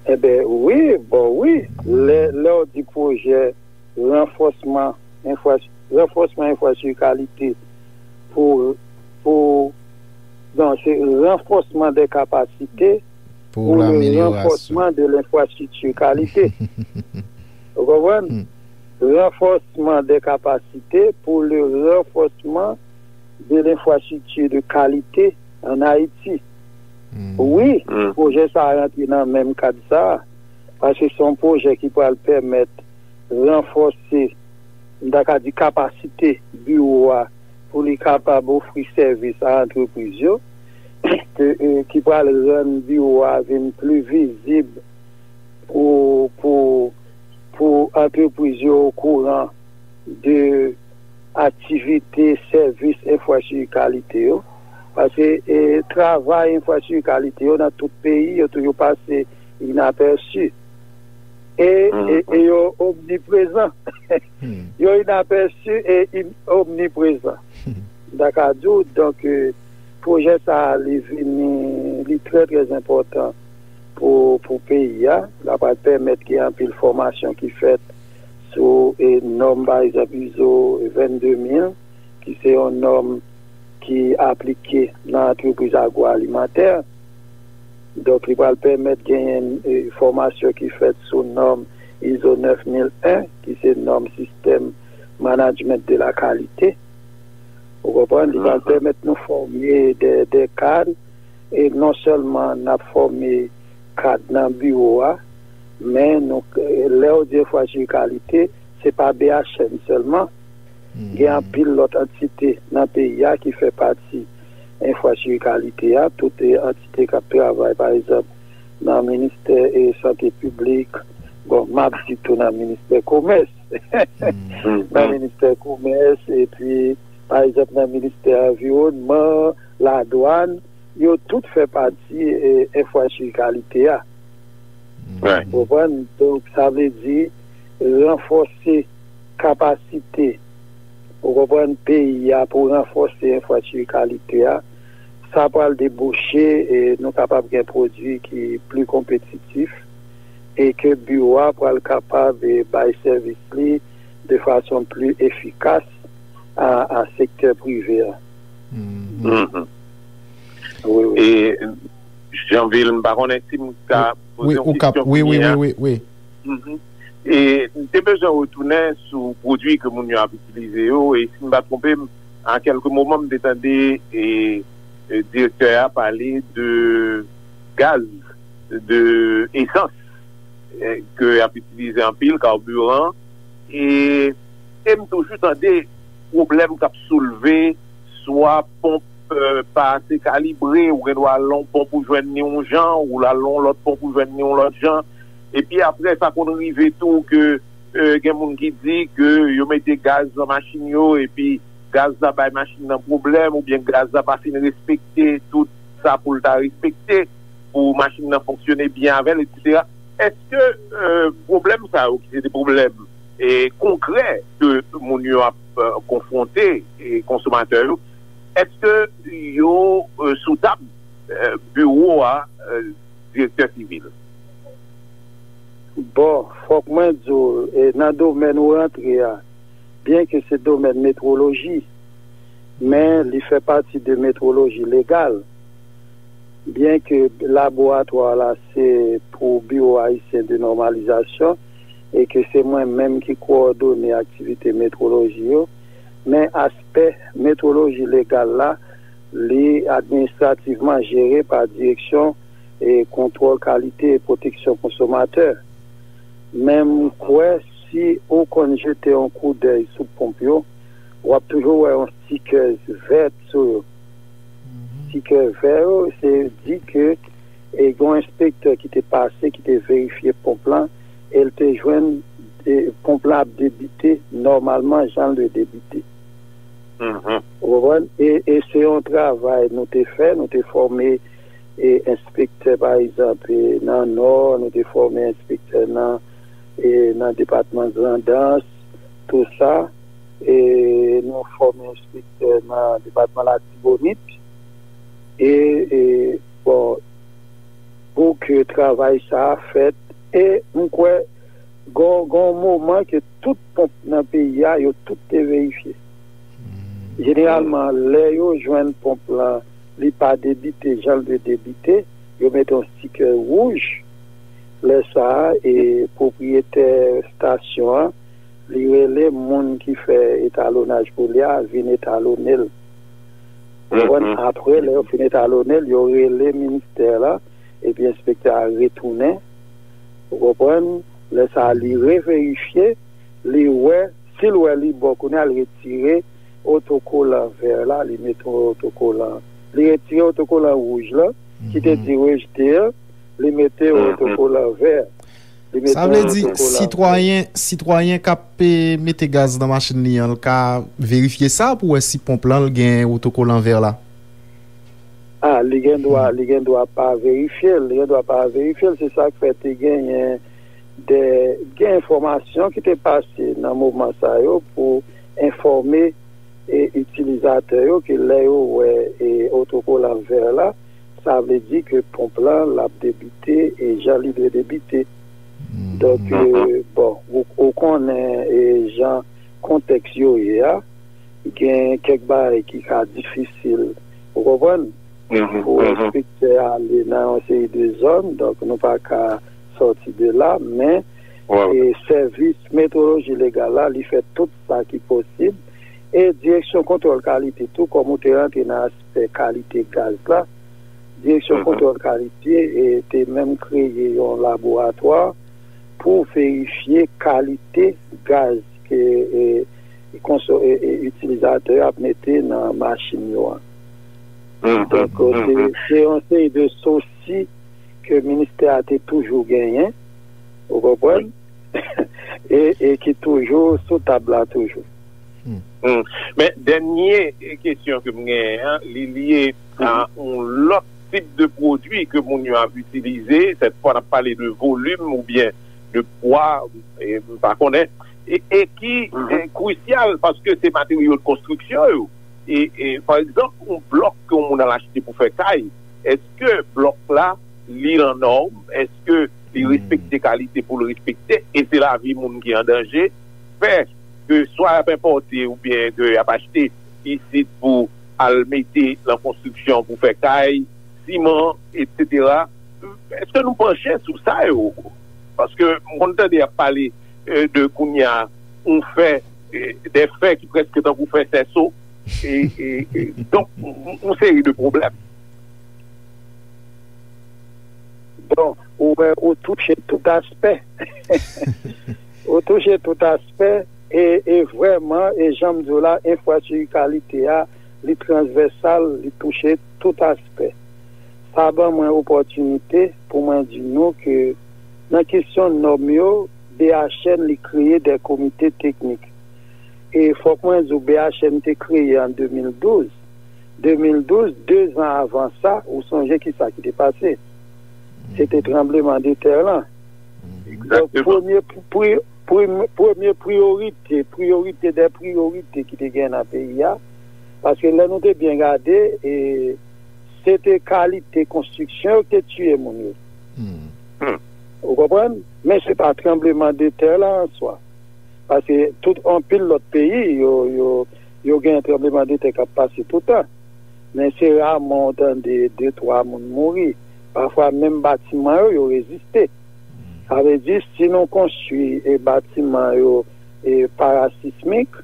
Enben, wi, bon, wi. Lè, lè w di pwojè ranfòsman enfras-, ranfòsman enfrastrikti kalite pou, pou, non, se ranfòsman de kapasite pou le ranfòsman de lenfrastrikti kalite. Ou konprann? Ranfòsman de kapasite pou le ranfòsman de lenfrastrikti de kalite an Ayiti. Wi, pwojè sa a rantre nan menm kad sa a, paske se yon pwojè ki pral pèmèt ranfòse, m ta ka di, kapasite biwo a pou li kapab ofri sèvis a antrepriz yo, ke, e, ki pral rann biwo a vin pli vizib pou, pou, pou antrepriz yo okouran de aktivite sèvis enfrastrikti kalite yo. Paske, e, travay enfrastrikti kalite yo nan tout peyi, yo toujou pase inapèsi. E, e, e yo omniprezan. Yo inapèsi e in-, omniprezan. M ta ka di w, donk, e, pwojè sa a, li vini, li trè, trè enpòtan pou, pou peyi a. L ap pèmèt gen anpil fòmasyon ki fèt sou, e, nòm, pa egzanp, izo vennde mil, ki se yon nòm ki aplike nan antrepriz agwoalimantè. Donk, li pral pèmèt genyen, e, fòmasyon ki fèt sou nòm izo nèf mil en, ki se nòm sistèm management de la qualité. Ou konprann? Li pral pèmèt nou fòme de, de kad, e non sèlman n ap fòme kad nan biwo a, men nou, lè w di enfrastrikti kalite, se pa B H M sèlman. Gen anpil lòt antite nan peyi a ki fè pati enfrastrikti kalite a, tout, e, antite k ap travay, pa egzanp, nan ministè, e, sante piblik, bon, m ap di tou nan ministè komès, nan ministè komès, epi, pa egzanp, nan ministè anviwònman, ladwàn, yo tout fè pati, e, enfrastrikti kalite a. Ou konprann? Donk, sa vle di ranfòse kapasite, ou konprann, peyi a pou ranfòse enfrastrikti kalite a. Sa pral debouche, e, nou kapab gen pwodui ki pli konpetitif e ke biwo a pral kapab, e, bay sèvis li de fason pli efikas a, a sektè prive a. Wi, wi. E, Janvil, m pa konnen si m ka poze yon kesyon kounye a. Wi, wi, wi, wi, wi. E m te bezwen retounen sou pwodui ke moun yo ap itilize yo, e si m pa twonpe m, a kèlke moman, m te tande, e, e, direktè a pale de gaz, de esans, e, ke y ap itilize anpil, kabiran, e, e m toujou tande pwoblèm k ap soulve, swa ponp, e, pa ase kalibre, ou gen dwa al nan yon ponp ou jwenn ni yon jan, ou al nan yon lòt ponp ou jwenn ni yon lòt jan. Epi apre, sa konn rive tou ke, e, gen moun ki di ke yo mete gaz nan machin yo, epi gaz la bay machin nan pwoblèm, oubyen gaz la pa fin respekte tout sa pou l ta respekte, pou machin nan fonksyone byen avè l, etsetera. Èske, e, pwoblèm sa yo, ki se de pwoblèm, e, konkrè ke moun yo ap, e, konfwonte, e, konsomatè yo, èske yo, e, sou tab, e, biwo a, e, direktè sivil? Bon, fòk mwen di w, e, nan domèn ou rantre a, byen ke se domèn metwoloji, men li fè pati de metwoloji legal. Byen ke laboratwa la se pou Biwo Ayisyen de Nòmalizasyon e ke se mwen menm ki kowòdone aktivite metwoloji yo, men aspè metwoloji legal la, li administrativman jere pa Direksyon e Kontwòl Kalite e Pwoteksyon Konsomatè. Men m kwè si ou konn jete yon koudèy sou ponp yo, w ap toujou wè yon stikè vèt sou yo. Stikè vè yo, se di ke, e, gen yon enspektè ki te pase, ki te verifye ponp lan, e l te jwenn, e, ponp lan ap debite nòmalman jan l dwe debite. Ou konprann? E, e se yon travay nou te fè, nou te fòme, e, enspektè, pa egzanp, e, nan Nò, nou te fòme enspektè nan, e, nan depatman Grandans, tou sa, e, nou fòme enspektè nan depatman Latibonit, e, e, bon, pou ke travay sa a fèt. E m kwè gon gon moman ke tout ponp nan peyi a, yo tout te verifye. Jeneralman, lè yo jwenn ponp lan, li pa debite jan l dwe debite, yo mete yon stikè wouj. Lè sa a, e pwopriyetè estasyon an, li rele moun ki fè etalonaj pou li a vin etalone l. Ou konprann? Apre, lè yo fin etalone l, yo rele ministè la, epi enspektè a retounen. Ou konprann? Lè sa a, li reverifye, li wè, si l wè li bon, kounye a, l retire otokolan vè la, li mete yon otokolan. Li retire otokolan wouj la, ki te di rejte an, li mete yon otokolan vè. Li mete yon otokolan vè. Sa vle di, sitwayen, sitwayen k ap, eh, mete gaz nan machin li an, l ka verifye sa pou wè si ponp lan l gen otokolan vè la? A, li gen dwa, li gen dwa pa verifye l, li gen dwa pa verifye l. Se sa k fè te genyen de, gen enfòmasyon ki te pase nan moman sa yo pou enfòme, e, itilizatè yo ke lè yo wè, e, otokolan vè la, sa vle di ke ponp lan l ap debite, e, jan li dwe debite. Donk, e, bon, ou, ou konnen, e, jan kontèks yo ye a, gen kèk bagay ki ka difisil, ou konprann? Pou enspektè ale nan yon seri de zòn, donk nou pa ka sòti de la, men, e, sèvis metwoloji legal la, li fè tout sa ki posib. E direksyon kontwòl kalite tou, kòm ou te rantre nan aspè kalite gaz la, direksyon kontwòl kalite, e, te menm kreye yon laboratwa pou verifye kalite gaz ke, e, konso-, e, e, itilizatè yo ap mete nan machin yo an. Donk, se, se yon seri de sousi ke ministè a te toujou genyen, ou konprann? E, e ki toujou sou tab la toujou. Men dènye kesyon ke m genyen an, li lye a yon lòt tip de pwodui ke moun yo ap itilize. Sèt fwa, n ap pale de volim oubyen de pwa, e, m pa konnen, e, e ki, e, krisyal paske se materyo de konstriksyon yo. E, e, pa egzanp, yon blòk ke yon moun al achte pou fè kay, èske blòk la, li nan nòm? Èske li respekte kalite pou l respekte? E se lavi moun ki an danje. Fè ke swa y ap enpòte oubyen ke y ap achte isit pou al mete nan konstriksyon pou fè kay, siman, etsetera. Èske nou panche sou sa yo? Paske m konn tande y ap pale, e, de kounye a, yon fè, e, de fè ki prèske tankou fè sèso. E, e, e, donk, yon, yon seri de pwoblèm. Bon, ou wè, ou touche tout aspè. Ou touche tout aspè, e, e vrèman, e jan m di w la, enfrastrikti kalite a, li transvèsal, li touche tout aspè. Sa ban mwen opòtinite pou mwen di nou ke nan kesyon nòm yo, B H N li kreye de komite teknik. E fòk mwen di w, B H N te kreye an de mil douz. De mil douz, de zan avan sa, ou sonje ki sa ki te pase? Se te tranbleman de tè lan. Donk, premye, pri- Premye, premye priyorite, priyorite dè priyorite ki te gen nan peyi a, paske lè nou te byen gade, e, se te kalite konstriksyon yo ki te tiye moun yo. Ou konprann? Men se pa tranbleman de tè la an swa. Paske tout, anpil lòt peyi, yo, yo, yo gen tranbleman de tè k ap pase toutan. Men se raman w tande de, twa moun mouri. Pafwa, menm batiman yo, yo reziste. Sa vle di, si nou konstwi, e, batiman yo, e, parasismik,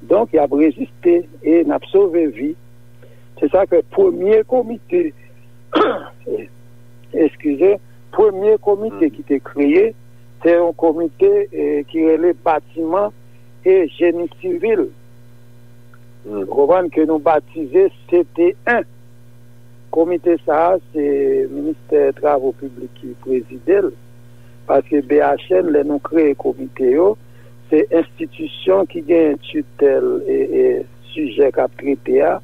donk, y ap reziste e n ap sove vi. Se sa k fè premye komite, eskize, premye komite ki te kreye, se yon komite, e, ki rele Batiman e Jeni Sivil. Ou konprann, ke nou batize C T un. Komite sa a, se Ministè Travo Piblik ki prezide l. Paske B H N, lè nou kreye komite yo, se enstitisyon ki gen titèl e, e sijè k ap trete a,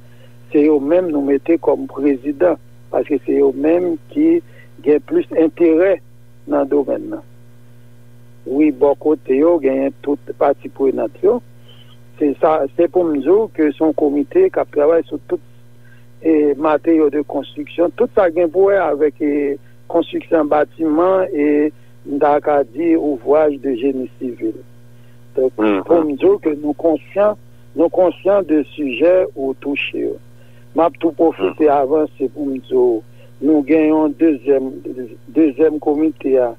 se yo menm nou mete kòm prezidan, paske se yo menm ki gen plis enterè nan domèn nan. Wi, bò kote yo, genyen tout pati prenant yo. Se sa, se pou m di w ke se yon komite k ap travay sou tout, e, materyo de konstriksyon, tout sa k gen pou wè avèk, e, konstriksyon batiman e, m ta ka di, ouvraj de jeni sivil. Donk, pou m di w ke nou konsyan, nou konsyan de sijè ou touche yo. M ap tou pwofite avanse pou m di w, nou gen yon dezyèm, dezyèm komite a,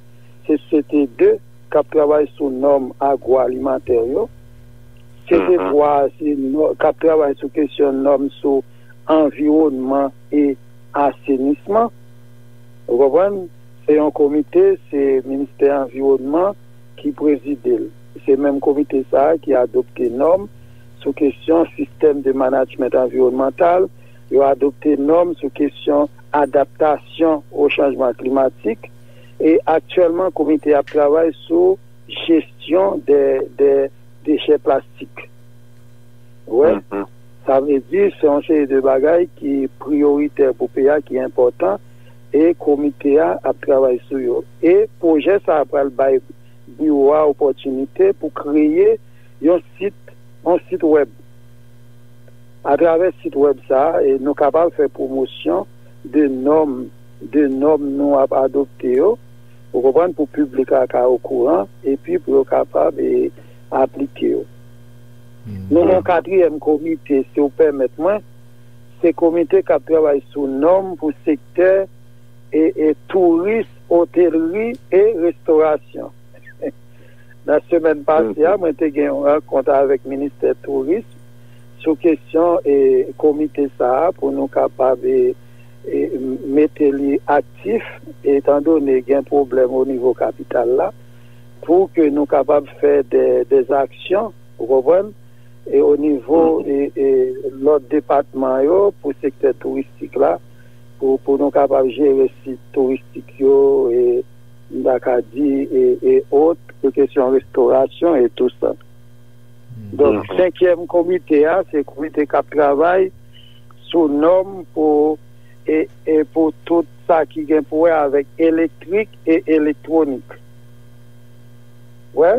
se C T de, k ap travay sou nòm agwoalimantè yo. Se te twa a, se nò-, k ap travay sou kesyon nòm sou anviwònman e asenisman. Ou konprann? Se yon komite, se Ministè Anviwònman ki prezide l. Se menm komite sa a ki adopte nòm sou kesyon sistèm de management anviwònmantal, yo adopte nòm sou kesyon adaptasyon o chanjman klimatik, e aktyèlman, komite a ap travay sou jesyon de, de dechè plastik. Wè, sa vle di, se yon seri de bagay ki priyoritè pou peyi a, ki enpòtan, e komite a ap travay sou yo. E pwojè sa a pral bay biwo a opòtinite pou kreye yon sit, yon sit wèb. Atravè sit wèb sa a, e nou kapab fè pwomosyon de nòm, de nòm nou ap adopte yo, ou konprann, pou piblik la ka okouran, epi pou yo kapab, e, aplike yo. Nou gen yon katriyèm komite, si w pèmèt mwen, se komite k ap travay sou nòm pou sektè, e, e, touris, otelri e restorasyon. Nan semèn pase a, mwen te gen yon rankont avèk Ministè Touris sou kesyon, e, komite sa a pou nou kapab, e, e, mete li aktif, etandone gen pwoblèm o nivo kapital la, pou ke nou kapab fè de, de aksyon, ou konprann? E o nivo, e, e, lòt depatman yo pou sektè touristik la, pou, pou nou kapab jere sit touristik yo, e, m ta ka di, e, e ot, pou kesyon restorasyon e tou sa. Donk, senkyèm komite a, se komite k ap travay sou nòm pou, e, e pou tout sa ki gen pou wè avèk elektrik e elektwonik. Wè,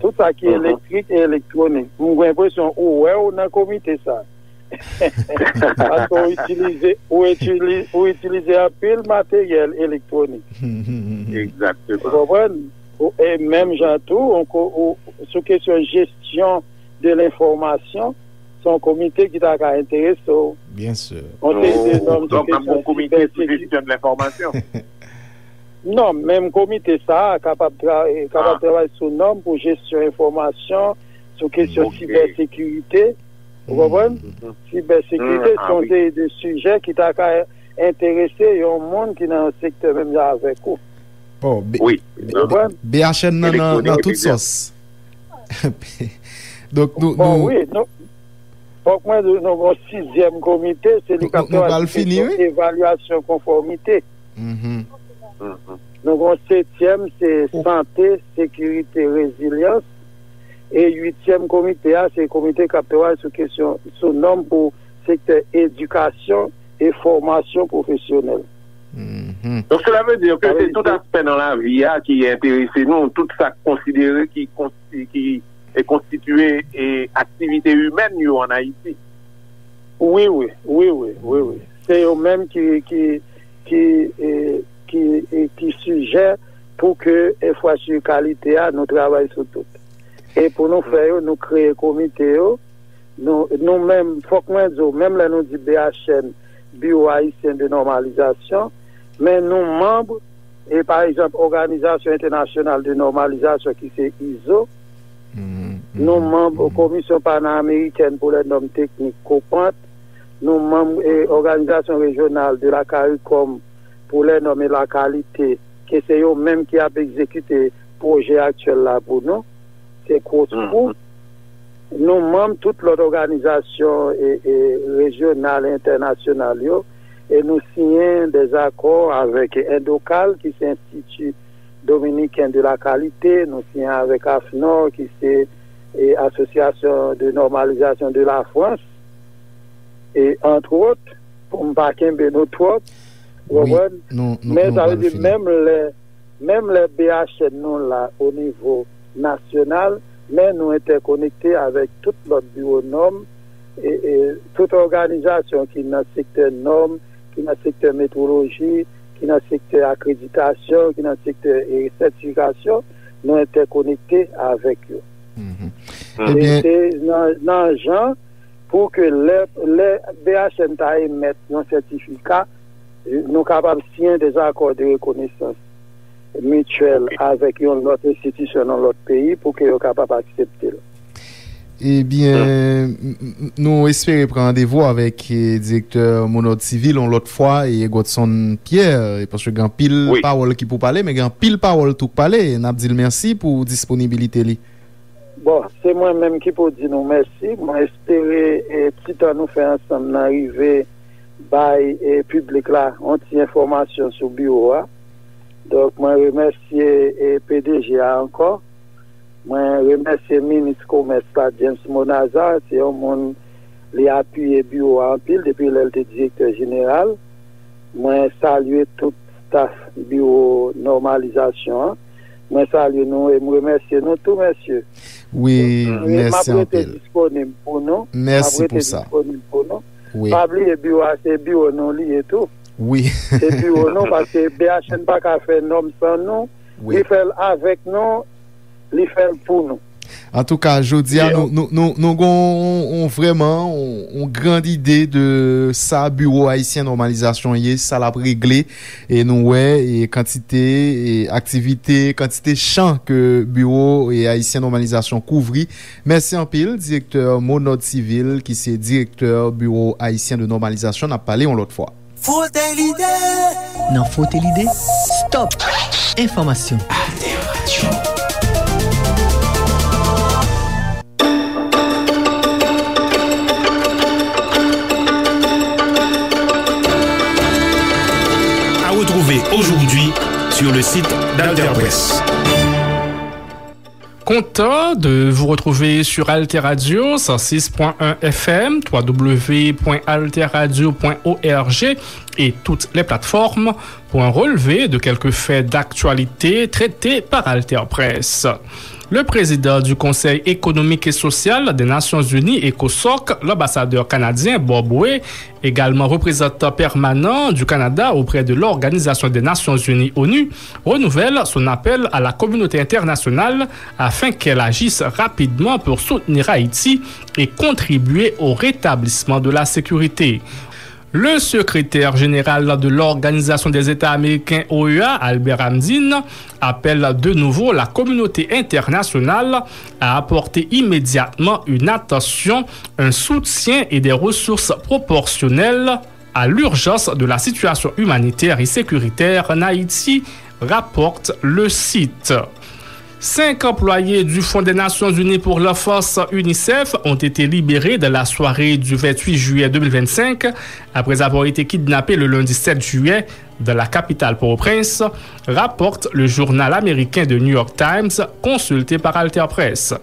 tout sa ki elektrik e elektwonik. M gen enpresyon ou wè w nan komite sa. Paske ou itilize, ou itilize, ou itilize anpil materyèl elektwonik. Ou konprann? Ou, e menm jan tou, on ko-, ou, sou kesyon jesyon de lenfòmasyon, se yon komite ki ta ka enterese w. Byen si. On seri de nòm sou kesyon sibèsekirite. Non, menm komite sa a kapab tra-, e, kapab travay sou nòm pou jesyon enfòmasyon, sou kesyon sibèsekirite. Ou konprann? Sibèsekirite, se yon seri de sijè ki ta ka enterese yon moun ki nan yon sektè menm jan avèk ou. Wi. Ou konprann? B H N nan, nan, nan tout sòs. Donk, nou, bon, nou wi, nou, fòk mwen di w, nou gon sizyèm komite, se li k ap travay sou kesyon evalyasyon konfòmite. Nou gon setyèm, se sante, sekirite, rezilyans. E uityèm komite a, se komite k ap travay sou kesyon, sou nòm pou sektè edikasyon e fòmasyon pwofesyonèl. Donk, cela veut dire que c'est tout aspect dans la vie a ki enterese nou, tout sa k konsidere ki konsti-, ki, e, konstitye, e, aktivite imèn yo an Ayiti. Wi, wi, wi, wi, wi, wi. Se yo menm ki, ki, ki, e, ki, e, ki sijè pou ke enfrastrikti kalite a, nou travay sou tout. E pou nou fè yo, nou kreye komite yo. Nou, nou menm, fòk mwen di w, menm lè nou di B H N, Bureau Haïtien de Normalisation, men nou manm, e pa egzanp, Organisation Internationale de Normalisation, ki se izo, nou manm Komisyon Panameriken pou lè nòm teknik, COPANT, nou manm, e, Organisation Régionale de la CARICOM pou lè nòm e la kalite, ke se yo menm ki ap egzekite pwojè aktyèl la pou nou, se CROSPU. Nou manm tout lòt òganizasyon, e, e, rejyonal e entènasyonal yo, e nou siyen dèzakò avèk ENDOCAL, ki se Institut Dominicain de la Qualité, nou siyen avèk AFNOR, ki se, e, Association de Normalisation de la France, e, entre autres, pou m pa kenbe nou twòp, ou konprann? Men sa vle di, menm lè, menm lè B H N nou la o nivo nasyonal, men nou entèkonekte avèk tout lòt biwo nòm, e, e tout òganizasyon ki nan sektè nòm, ki nan sektè metwoloji, ki nan sektè akreditasyon, ki nan sektè, e, sètifikasyon, nou entèkonekte avèk yo. Mhm. E ebyen, se nan, nan jan pou ke lè, lè B H N ta emèt yon sètifika, nou kapab siyen de zakò de rekonesans mityèl avèk yon lòt enstitisyon nan lòt peyi pou ke yo kapab aksepte l. Ebyen, m- m- nou espere pran randevou avèk, eh, direktè Monòd Sivil yon lòt fwa, e Godson Pierre, e paske gen anpil Wi. pawòl ki pou pale, men gen anpil pawòl tou k pale. N ap di l mèsi pou disponibilite li. Bon, se mwen menm ki pou di nou mèsi. Mwen espere, eh, ti tan nou fè ansanm nan rive bay, eh, piblik la yon ti enfòmasyon sou biwo a. Donk, mwen remèsye, eh, P D G a ankò. Mwen remèsye minis komès la, James Monazar. Se yon moun, li apiye biwo a anpil depi lè l te direktè jeneral. Mwen salye tout staf biwo nòmalizasyon an. Mwen salye nou e m remèsye nou tou, mesye. Wi, m ap mèsi rete anpil. Disponib pou nou. M ap Mèsi rete pou sa. Disponib pou nou. Wi. Pa bliye biwo a, se biwo nou li ye tou. Wi. Se biwo nou, paske B H N pa ka fè nòm san nou. Wi. Li fè l avèk nou, li fè l pou nou. Antouka, jodi a, Yeah. nou, nou, nou, nou gon on, on vrèman, on, on grand ide de sa Biwo Ayisyen Nòmalizasyon ye, sa l ap regle, e nou wè, e kantite, e aktivite, kantite chan ke Biwo, e Ayisyen Nòmalizasyon kouvri. Mèsi anpil, direktè Monòd Sivil, ki se direktè Biwo Ayisyen de Nòmalizasyon, n ap pale yon lòt fwa. Frote lide. Nan Frote lide, stop enfòmasyon. Alter Radio. À retrouver aujourd'hui sur le site d'Alter Presse. Content de vous retrouver sur Alter Radio cent six point un F M, trois W point alter radio point org et toutes les plateformes pour un relevé de quelques faits d'actualité traités par Alter Presse. Le président du Conseil économique et social des Nations Unies, ECOSOC, l'ambassadeur canadien Bob Way, également représentant permanent du Canada auprès de l'Organisation des Nations Unies, onu, renouvelle son appel à la communauté internationale afin qu'elle agisse rapidement pour soutenir Haïti et contribuer au rétablissement de la sécurité. Le secrétaire général de l'Organisation des États américains, O E A, Albert Hamdin, appelle de nouveau la communauté internationale à apporter immédiatement une attention, un soutien et des ressources proportionnelles à l'urgence de la situation humanitaire et sécuritaire en Haïti, rapporte le site. Cinq employés du Fonds des Nations Unies pour l'enfance, UNICEF, ont été libérés dans la soirée du vingt-huit juillet deux mille vingt-cinq, après avoir été kidnappés le lundi sept juillet dans la capitale Port-au-Prince, rapporte le journal américain The New York Times, consulté par Alter Presse.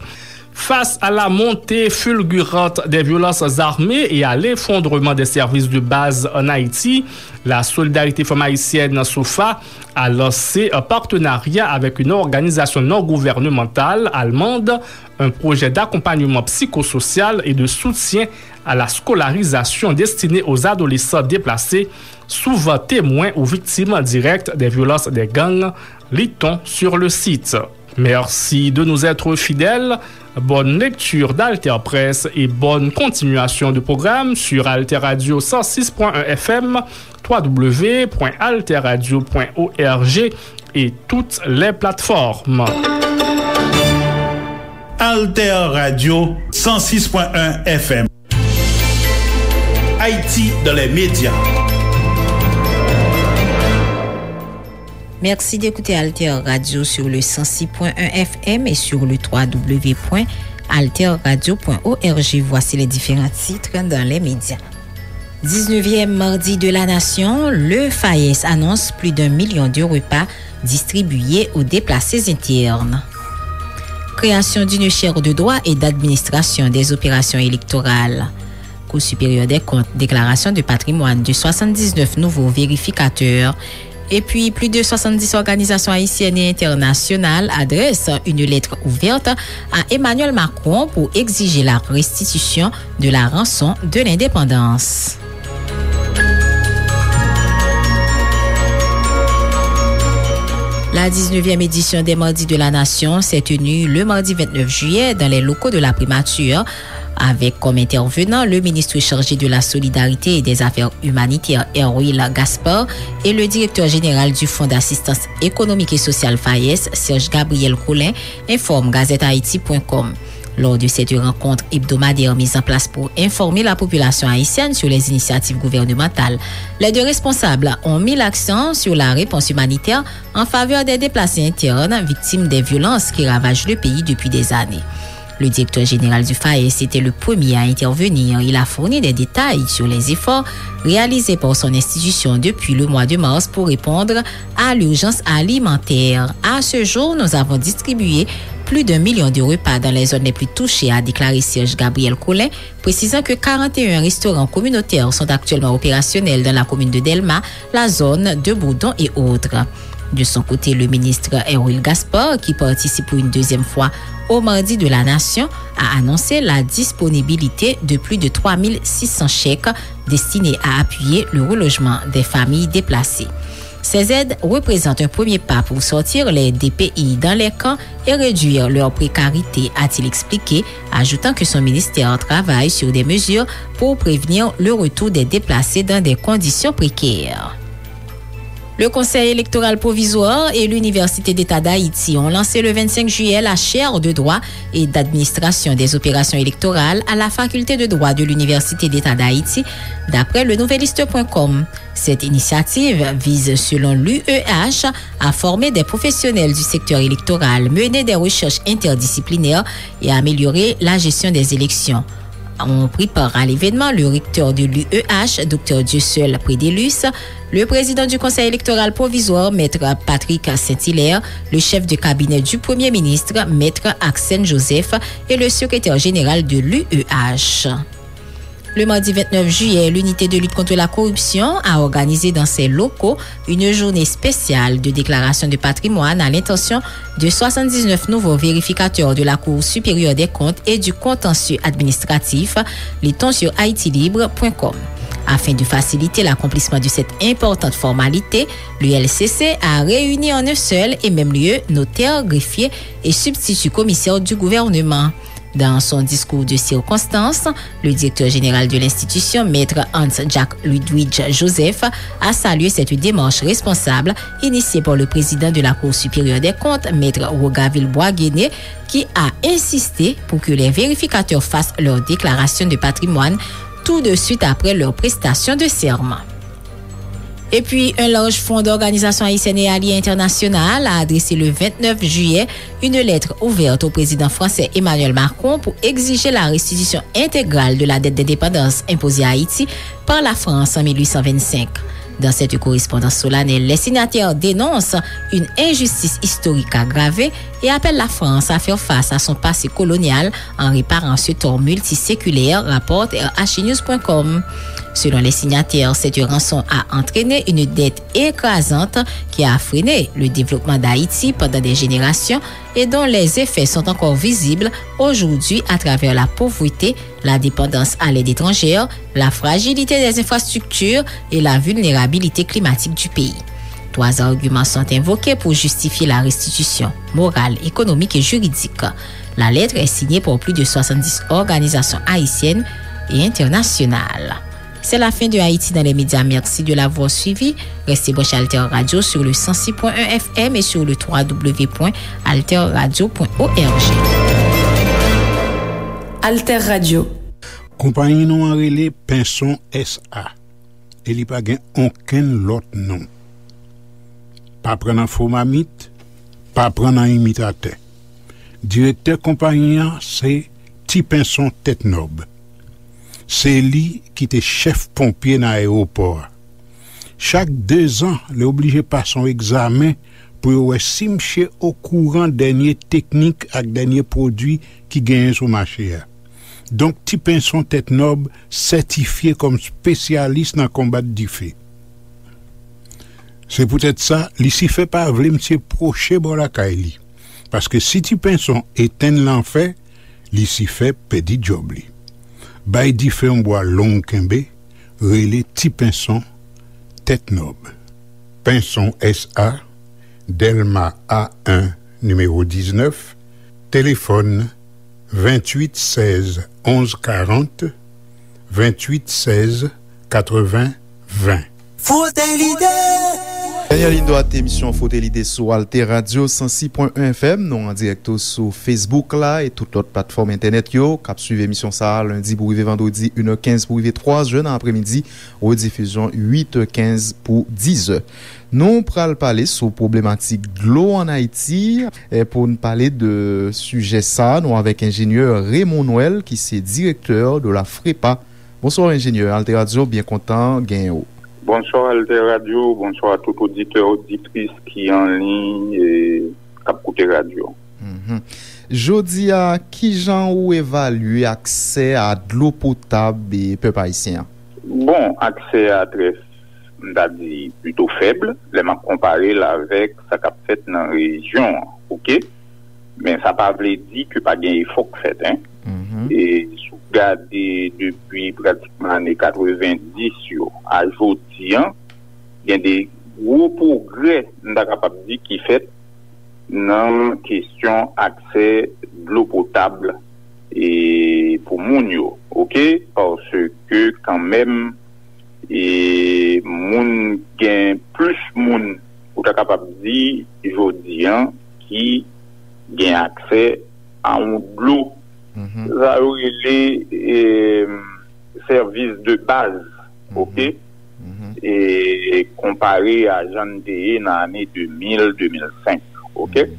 Face à la montée fulgurante des violences armées et à l'effondrement des services de base en Haïti, la Solidarité Femme Haïtienne, SOFA, a lancé un partenariat avec une organisation non gouvernementale allemande, un projet d'accompagnement psychosocial et de soutien à la scolarisation destiné aux adolescents déplacés, souvent témoins ou victimes directes des violences des gangs, lit-on sur le site. Merci de nous être fidèles. Bonne lecture d'Alter Presse et bonne continuation de programme sur Alter Radio cent six point un F M, trois W point alter radio point org et toutes les plateformes. Alter Radio cent six point un F M. Haïti dans les médias. Merci d'écouter Alter Radio sur le cent six point un F M et sur le trois W point alter radio point org. Voici les différents titres dans les médias. Dix-neuvième mardi de la nation, le FAES annonce plus d'un million de repas distribués aux déplacés internes. Création d'une chaire de droit et d'administration des opérations électorales. Cour supérieure des comptes, déclaration de patrimoine de soixante-dix-neuf nouveaux vérificateurs. Et puis, plus de soixante-dix organisations haïtiennes et internationales adressent une lettre ouverte à Emmanuel Macron pour exiger la restitution de la rançon de l'indépendance. La dix-neuvième édition des Mardis de la Nation s'est tenue le mardi vingt-neuf juillet dans les locaux de la primature, avec comme intervenant le ministre chargé de la Solidarité et des Affaires humanitaires, Herwil Gaspard, et le directeur général du Fonds d'assistance économique et sociale, FAES, Serge Gabriel Colin, informe gazette haïti point com. Lors de cette rencontre hebdomadaire mise en place pour informer la population haïtienne sur les initiatives gouvernementales, les deux responsables ont mis l'accent sur la réponse humanitaire en faveur des déplacés internes victimes des violences qui ravagent le pays depuis des années. Le directeur général du FAES était le premier à intervenir. Il a fourni des détails sur les efforts réalisés par son institution depuis le mois de mars pour répondre à l'urgence alimentaire. À ce jour, nous avons distribué plus d'un million de repas dans les zones les plus touchées, a déclaré Serge Gabriel Colin, précisant que quarante et un restaurants communautaires sont actuellement opérationnels dans la commune de Dèlma, la zone de Boudon et autres. De son côté, le ministre Herwil Gaspard, qui participe pour une deuxième fois au Mardi de la Nation, a annoncé la disponibilité de plus de trois mille six cents chèques destinés à appuyer le relogement des familles déplacées. Ces aides représentent un premier pas pour sortir les D P I dans les camps et réduire leur précarité, a-t-il expliqué, ajoutant que son ministère travaille sur des mesures pour prévenir le retour des déplacés dans des conditions précaires. Le Conseil électoral provisoire et l'Université d'État d'Haïti ont lancé le vingt-cinq juillet la chaire de droit et d'administration des opérations électorales à la faculté de droit de l'Université d'État d'Haïti, d'après le nouvelliste point com. Cette initiative vise, selon l'U E H, à former des professionnels du secteur électoral, mener des recherches interdisciplinaires et améliorer la gestion des élections. Ont pris part à l'événement le recteur de l'U E H, Docteur Dieuseul Prédélus, le président du Conseil électoral provisoire, Maître Patrick Saint-Hilaire, le chef de cabinet du Premier ministre, Maître Axène Joseph, et le secrétaire général de l'U E H. Le mardi vingt-neuf juillet, l'unité de lutte contre la corruption a organisé dans ses locaux une journée spéciale de déclaration de patrimoine à l'intention de soixante-dix-neuf nouveaux vérificateurs de la Cour supérieure des comptes et du contentieux administratif, lit-on sur haitilibre point com. Afin de faciliter l'accomplissement de cette importante formalité, l'U L C C a réuni en un seul et même lieu notaires, greffiers et substituts commissaires du gouvernement. Dans son discours de circonstance, le directeur général de l'institution, Maître Hans Jack Ludwig Joseph, a salué cette démarche responsable initiée par le président de la Cour supérieure des comptes, Maître Rogavil Boisguéné, qui a insisté pour que les vérificateurs fassent leur déclaration de patrimoine tout de suite après leur prestation de serment. Et puis, un large front d'organisations haïtiennes et alliées internationales a adressé le vingt-neuf juillet une lettre ouverte au président français Emmanuel Macron pour exiger la restitution intégrale de la dette d'indépendance imposée à Haïti par la France en mille huit cent vingt-cinq. Dans cette correspondance solennelle, les signataires dénoncent une injustice historique aggravée et appellent la France à faire face à son passé colonial en réparant ce tort multiséculaire, rapporte R H news point com. Selon les signataires, cette rançon a entraîné une dette écrasante qui a freiné le développement d'Haïti pendant des générations et dont les effets sont encore visibles aujourd'hui à travers la pauvreté, la dépendance à l'aide étrangère, la fragilité des infrastructures et la vulnérabilité climatique du pays. Trois arguments sont invoqués pour justifier la restitution morale, économique et juridique. La lettre est signée par plus de soixante-dix organisations haïtiennes et internationales. C'est la fin de Haïti dans les médias. Merci de l'avoir suivi. Restez branchés Alter Radio sur le cent six point un F M et sur le trois W point alter radio point org. Alter Radio. Konpayi nou an rele Penson S A e li pa gen okenn lòt non. Pa pran nan fo mamit, pa pran nan imitatè. Direktè konpayi an se Ti Penson Tèt Nòb. Se li ki te chèf ponpye nan ayewopò a. Chak dezan, li oblije pase yon egzamen pou yo wè si misye okouran dènye teknik ak dènye pwodui ki genyen sou mache a. Donk, Ti Penson Tèt Nòb sètifye kòm espesyalis nan konbat dife. Se poutèt sa, Lisifè pa vle misye pwoche bò lakay li. Paske si Ti Penson etenn lanfè, Lisifè pèdi djòb li. Bay dife yon bwa long kenbe, rele Ti Penson Tèt Nòb. Penson S A, Dèlma A en, nimewo diznèf, telefòn venntuit sèz onz karant, venntuit sèz katreven ven. Frote Lide! Dènyè liy dwat emisyon Frote Lide sou Alter Radio san sis pwen en F M. Nou an dirèk tou sou Facebook la e tout lòt platfòm entènèt yo. K ap swiv emisyon sa a lendi pou rive vandredi, inè kenz pou rive twa zè nan aprèmidi. Redifizyon, uit è kenz pou diz è. Nou pral pale sou pwoblematik dlo ann Ayiti. E pou n pale de sijè sa a, nou avèk enjenyè Raymond Noël, ki se direktè de la frepa. Bonswa, enjenyè. Alter Radio byen kontan genyen w. Bonswa, Alter Radio. Bonswa tout oditè, oditris ki an liy e k ap koute radyo. Mhm. Jodi a, kijan ou evalye aksè a dlo potab e pèp ayisyen an? Bon, aksè a trè, m ta di, pito fèb, lè m ap konpare l avèk sa k ap fèt nan rejyon an, oke? Men sa pa vle di ke pa gen efò k fèt, en. Mhm. E si w gade depi pratikman ane katrevenndis yo a jodi an, gen de gwo pwogrè, m ta kapab di, ki fèt nan kesyon aksè dlo potab e pou moun yo, oke? Paske kanmenm, e moun gen plis moun, ou ta kapab di, jodi an, ki gen aksè a yon dlo. Mhm. Sa yo rele, e, sèvis de baz, mhm, oke? Mhm. E konpare a jan n te ye nan ane de mil, de mil senk, oke? Mhm.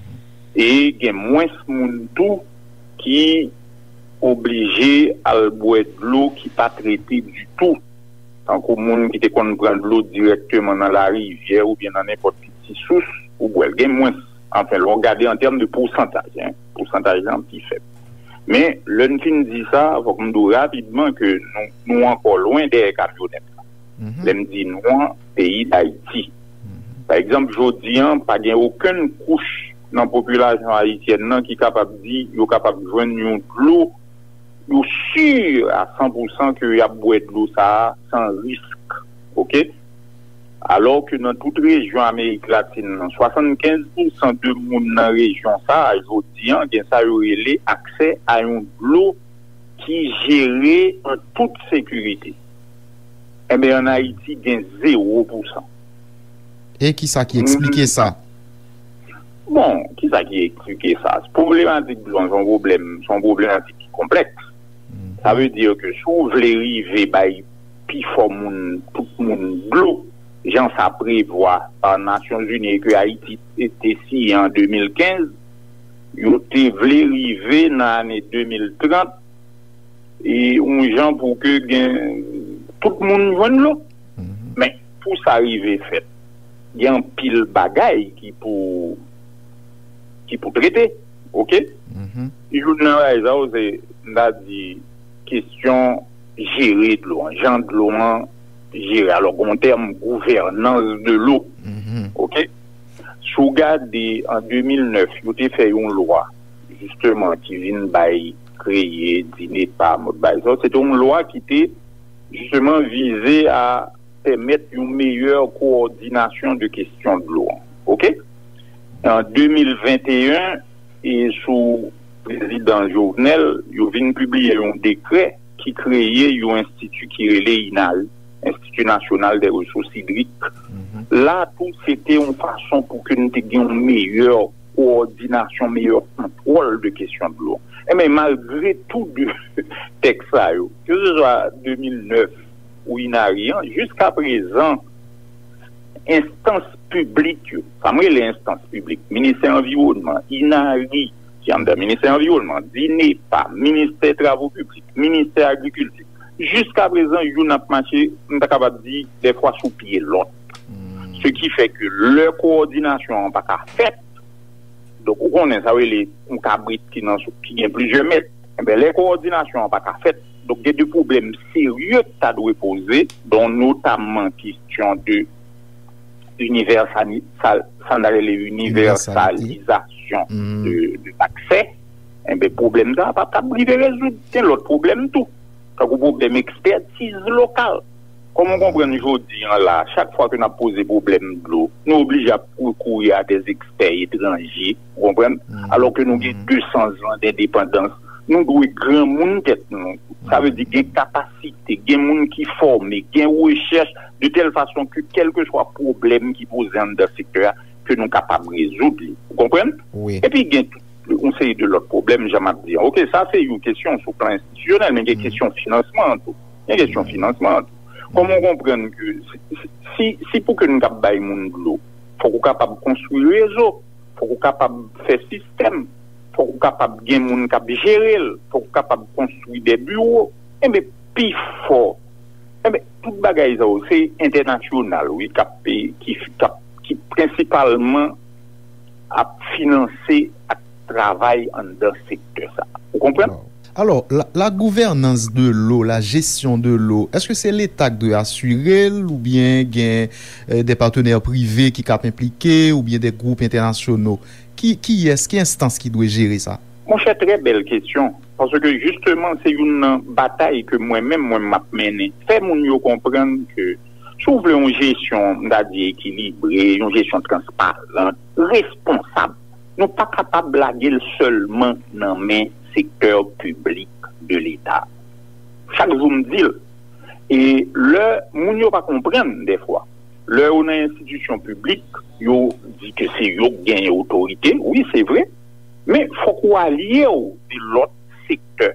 E gen mwens moun tou ki oblije al bwè dlo ki pa trete ditou. Tankou moun ki te konn pran dlo dirèkteman nan larivyè oubyen nan nenpòt ki ti sous, ou bwè l. Gen mwens, anfen, lè w gade an tèm de pousantaj, en, pousantaj lan pi fèb. Men, lè n fin di sa, fòk m di w rapidman ke nou, nou ankò lwen dèyè kamyonèt la. Mhm. Lè m di nou an, peyi Dayiti. Mhm. Pa egzanp, jodi an, pa gen okenn kouch nan popilasyon ayisyèn nan ki kapab di yo kapab jwenn yon dlo, yo si a san pou san ke y ap bwè dlo sa a san risk. Oke? Alò ke nan tout rejyon Amerik Latin nan, swasannkenz pou san de moun nan rejyon sa a, jodi an, gen sa yo rele aksè a yon dlo ki jere an tout sekirite. Enben, ann Ayiti, gen zewo pou san. E kisa ki eksplike sa? Bon, kisa ki eksplike sa? Pwoblematik dlo an, se yon pwoblèm, se yon pwoblematik ki konplèks. Mhm. Sa vle di ke si w vle rive bay pifò moun, tout moun dlo, jan sa prevwa pa Nasyonzini e ke Ayiti te, te siyen an de mil kenz, yo te vle rive nan ane de mil trant, e yon jan pou ke gen, tout moun jwenn dlo. Mhm. Men, pou sa rive fèt, gen anpil bagay ki pou, ki pou trete, oke? Mhm. Youn nan bagay sa yo, se, m ta di, kesyon jere dlo an, jan dlo an jere. Alò, gen yon tèm, gouvènans de l'eau. Mhm. Oke? Si w gade, an de mil nèf, yo te fè yon lwa, jisteman, ki vin bay, kreye, DINEPA, mòd bagay sa yo. Se te yon lwa ki te, jisteman, vize a pèmèt yon meyè kowòdinasyon de kesyon dlo an. Oke? An de mil venteyen, e sou prezidan Jovenel, yo vin pibliye yon dekrè ki kreye yon enstiti ki rele INARI, Institut National des Ressources Hydriques. Mhm. La tou, se te yon fason pou ke n te gen yon meyè kowòdinasyon, meyè kontwòl de kesyon dlo. Enben, malgre tou de tèks sa yo, ke se swa de mil nèf ou INARI an, jiska prezan, enstans piblik yo, sa m rele enstans piblik, Ministè Anviwònman, INARI, ki anndan Ministè Anviwònman, DINEPA, Ministè Travo Piblik, Ministè Agrikilti, jiska prezan, youn ap mache, m ta kapab di, dèfwa sou pye lòt. Hmm. Se ki fè ke lè kowòdinasyon an pa ka fèt, donk, ou konnen sa yo rele yon kabrit ki nan, ki gen plizyè mèt. Enben, lè kowòdinasyon an pa ka fèt, donk, gen de pwoblèm serye k ta dwe poze, donk, notamman kesyon de inivèsali-, sal-, sa n ta rele inivèsalizasyon de, de aksè. Enben, pwoblèm sa a p ap kab rive rezoud. Gen lòt pwoblèm tou, tankou pwoblèm ekspètiz lokal. Kòman w konprann jodi an la, chak fwa ke n ap poze pwoblèm dlo, nou oblije ap rekouri a dè ekspè etranje, ou konprann? Alò ke nou gen de san zan dendepandans, nou dwe granmoun tèt nou. Sa vle di gen kapasite, gen moun ki fòme, gen rechèch, de tèl fason ke kèlkeswa pwoblèm ki poze anndan sektè a, ke nou kapab rezoud li. Ou konprann? Epi gen tout yon seri de lòt pwoblèm, jan m ap di an. Oke, sa se yon kesyon sou plan enstitisyonèl, men gen kesyon finansman an tou. Gen kesyon finansman an tou. Kòman w konprann ke si, si, si pou ke n kab bay moun dlo, fòk ou kapab konstwi rezo, fòk ou kapab fè sistèm, fòk ou kapab gen moun k ap jere l, fòk ou kapab konstwi de biwo. Enben, pifò, enben, tout bagay sa yo, se entènasyonal, wi, k ap, ki, k ap, ki prensipalman ap finanse ak travay anndan sektè sa. Ou konprann? Alò, la, la gouvènans de lo, la jesyon de lo, èske se Leta ki dwe asire l oubyen gen eh, de patenè prive ki kab enplike oubyen de gwoup entènasyonal? Ki, kiyès, ki enstans ki dwe jere sa? Monchè, trè bèl kesyon. Paske jisteman, se youn nan batay ke mwen menm, mwen m ap mennen. Fè moun yo konprann ke si w vle yon jesyon, m ta di, ekilibre, yon jesyon transparan, responsab, nou pa kapab lage l sèlman nan men sektè piblik de Leta. Chak jou m di l. E lè moun yo pa konprann dèfwa, lè yo nan enstitisyon piblik, yo di ke se yo k genyen otorite, wi, se vre, men fòk ou alye w de lòt sektè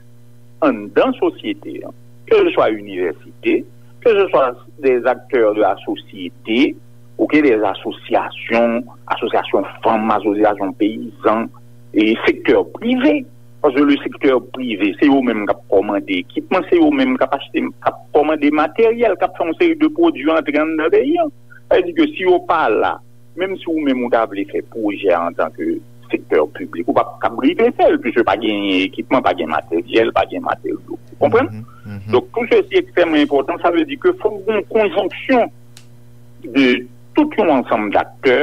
anndan sosyete an, ke se swa inivèsite, ke se swa des acteurs de la société, oke, des associations, asosyasyon fanm, asosyasyon peyizan, e sektè prive. Paske le sektè prive, se yo menm k ap kòmande ekipman, se yo menm k ap achte, k ap kòmande materyèl, k ap fè yon seri de pwodui antre anndan peyi an. Sa vle di ke si yo pa la, menm si ou menm ou ta vle fè pwojè a antanke sektè piblik, ou p ap kab rive fè l, piske pa gen ekipman, pa gen materyèl, pa gen materyo. Ou konprann? Donk, tou sesi ekstrèmman enpòtan, sa vle di ke fòk gen yon konjonksyon de tout yon ansanm d'aktè,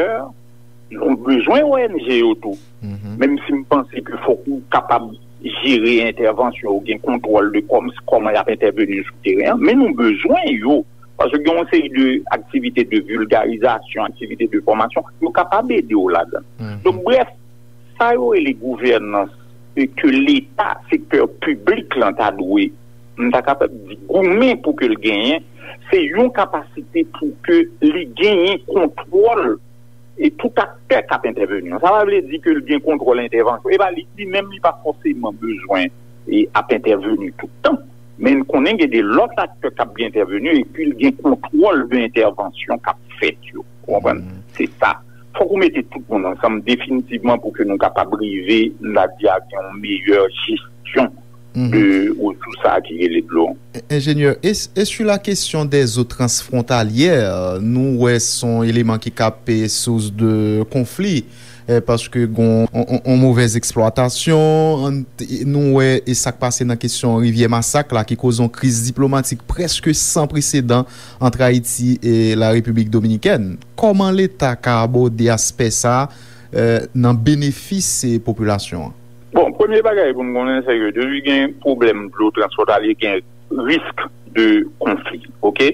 nou bezwen O N G yo tou. Menm si m panse ke fòk ou kapab jere entèvansyon, ou gen kontwòl de kòm, kòman y ap entèveni sou teren an, men nou bezwen yo. Paske gen yon seri de aktivite de vilgarizasyon, aktivite de fòmasyon, yo kapab ede w ladan. Donk, brèf, sa yo rele gouvènans e ke Leta, sektè piblik lan ta dwe, m ta kapab di, goumen pou ke l genyen, se yon kapasite pou ke li genyen kontwòl e tout aktè k ap entèveni. Sa pa vle di ke l gen kontwòl entèvansyon. E pa li, li menm, li pa fòseman bezwen e ap entèveni tout tan. Men n konnen gen de lòt aktè k ap gen entèveni epi l gen kontwòl de entèvansyon k ap fèt yo. Ou konprann? Se sa. Fòk ou mete tout moun ansanm definitivman pou ke nou kapab rive, n a di, ak yon meyè jesyon de resous sa a ki rele dlo. Enjenyè, e, e sur la question des eaux transfrontalières, nou wè se yon eleman ki ka pe source de conflit, eh, paske gon on, on, on movèz eksplwatasyon, nou wè e sa k pase nan kesyon Rivyè Masak la ki koze yon kriz diplomatik prèske san presedan ant Ayiti e la Repiblik Dominikèn. Kòman Leta ka abòde aspè sa a, eh, nan benefis, eh, popilasyon an? Bon, premye bagay pou n konnen, se ke depi gen pwoblèm dlo transfwontalye, gen risk de konfli, oke?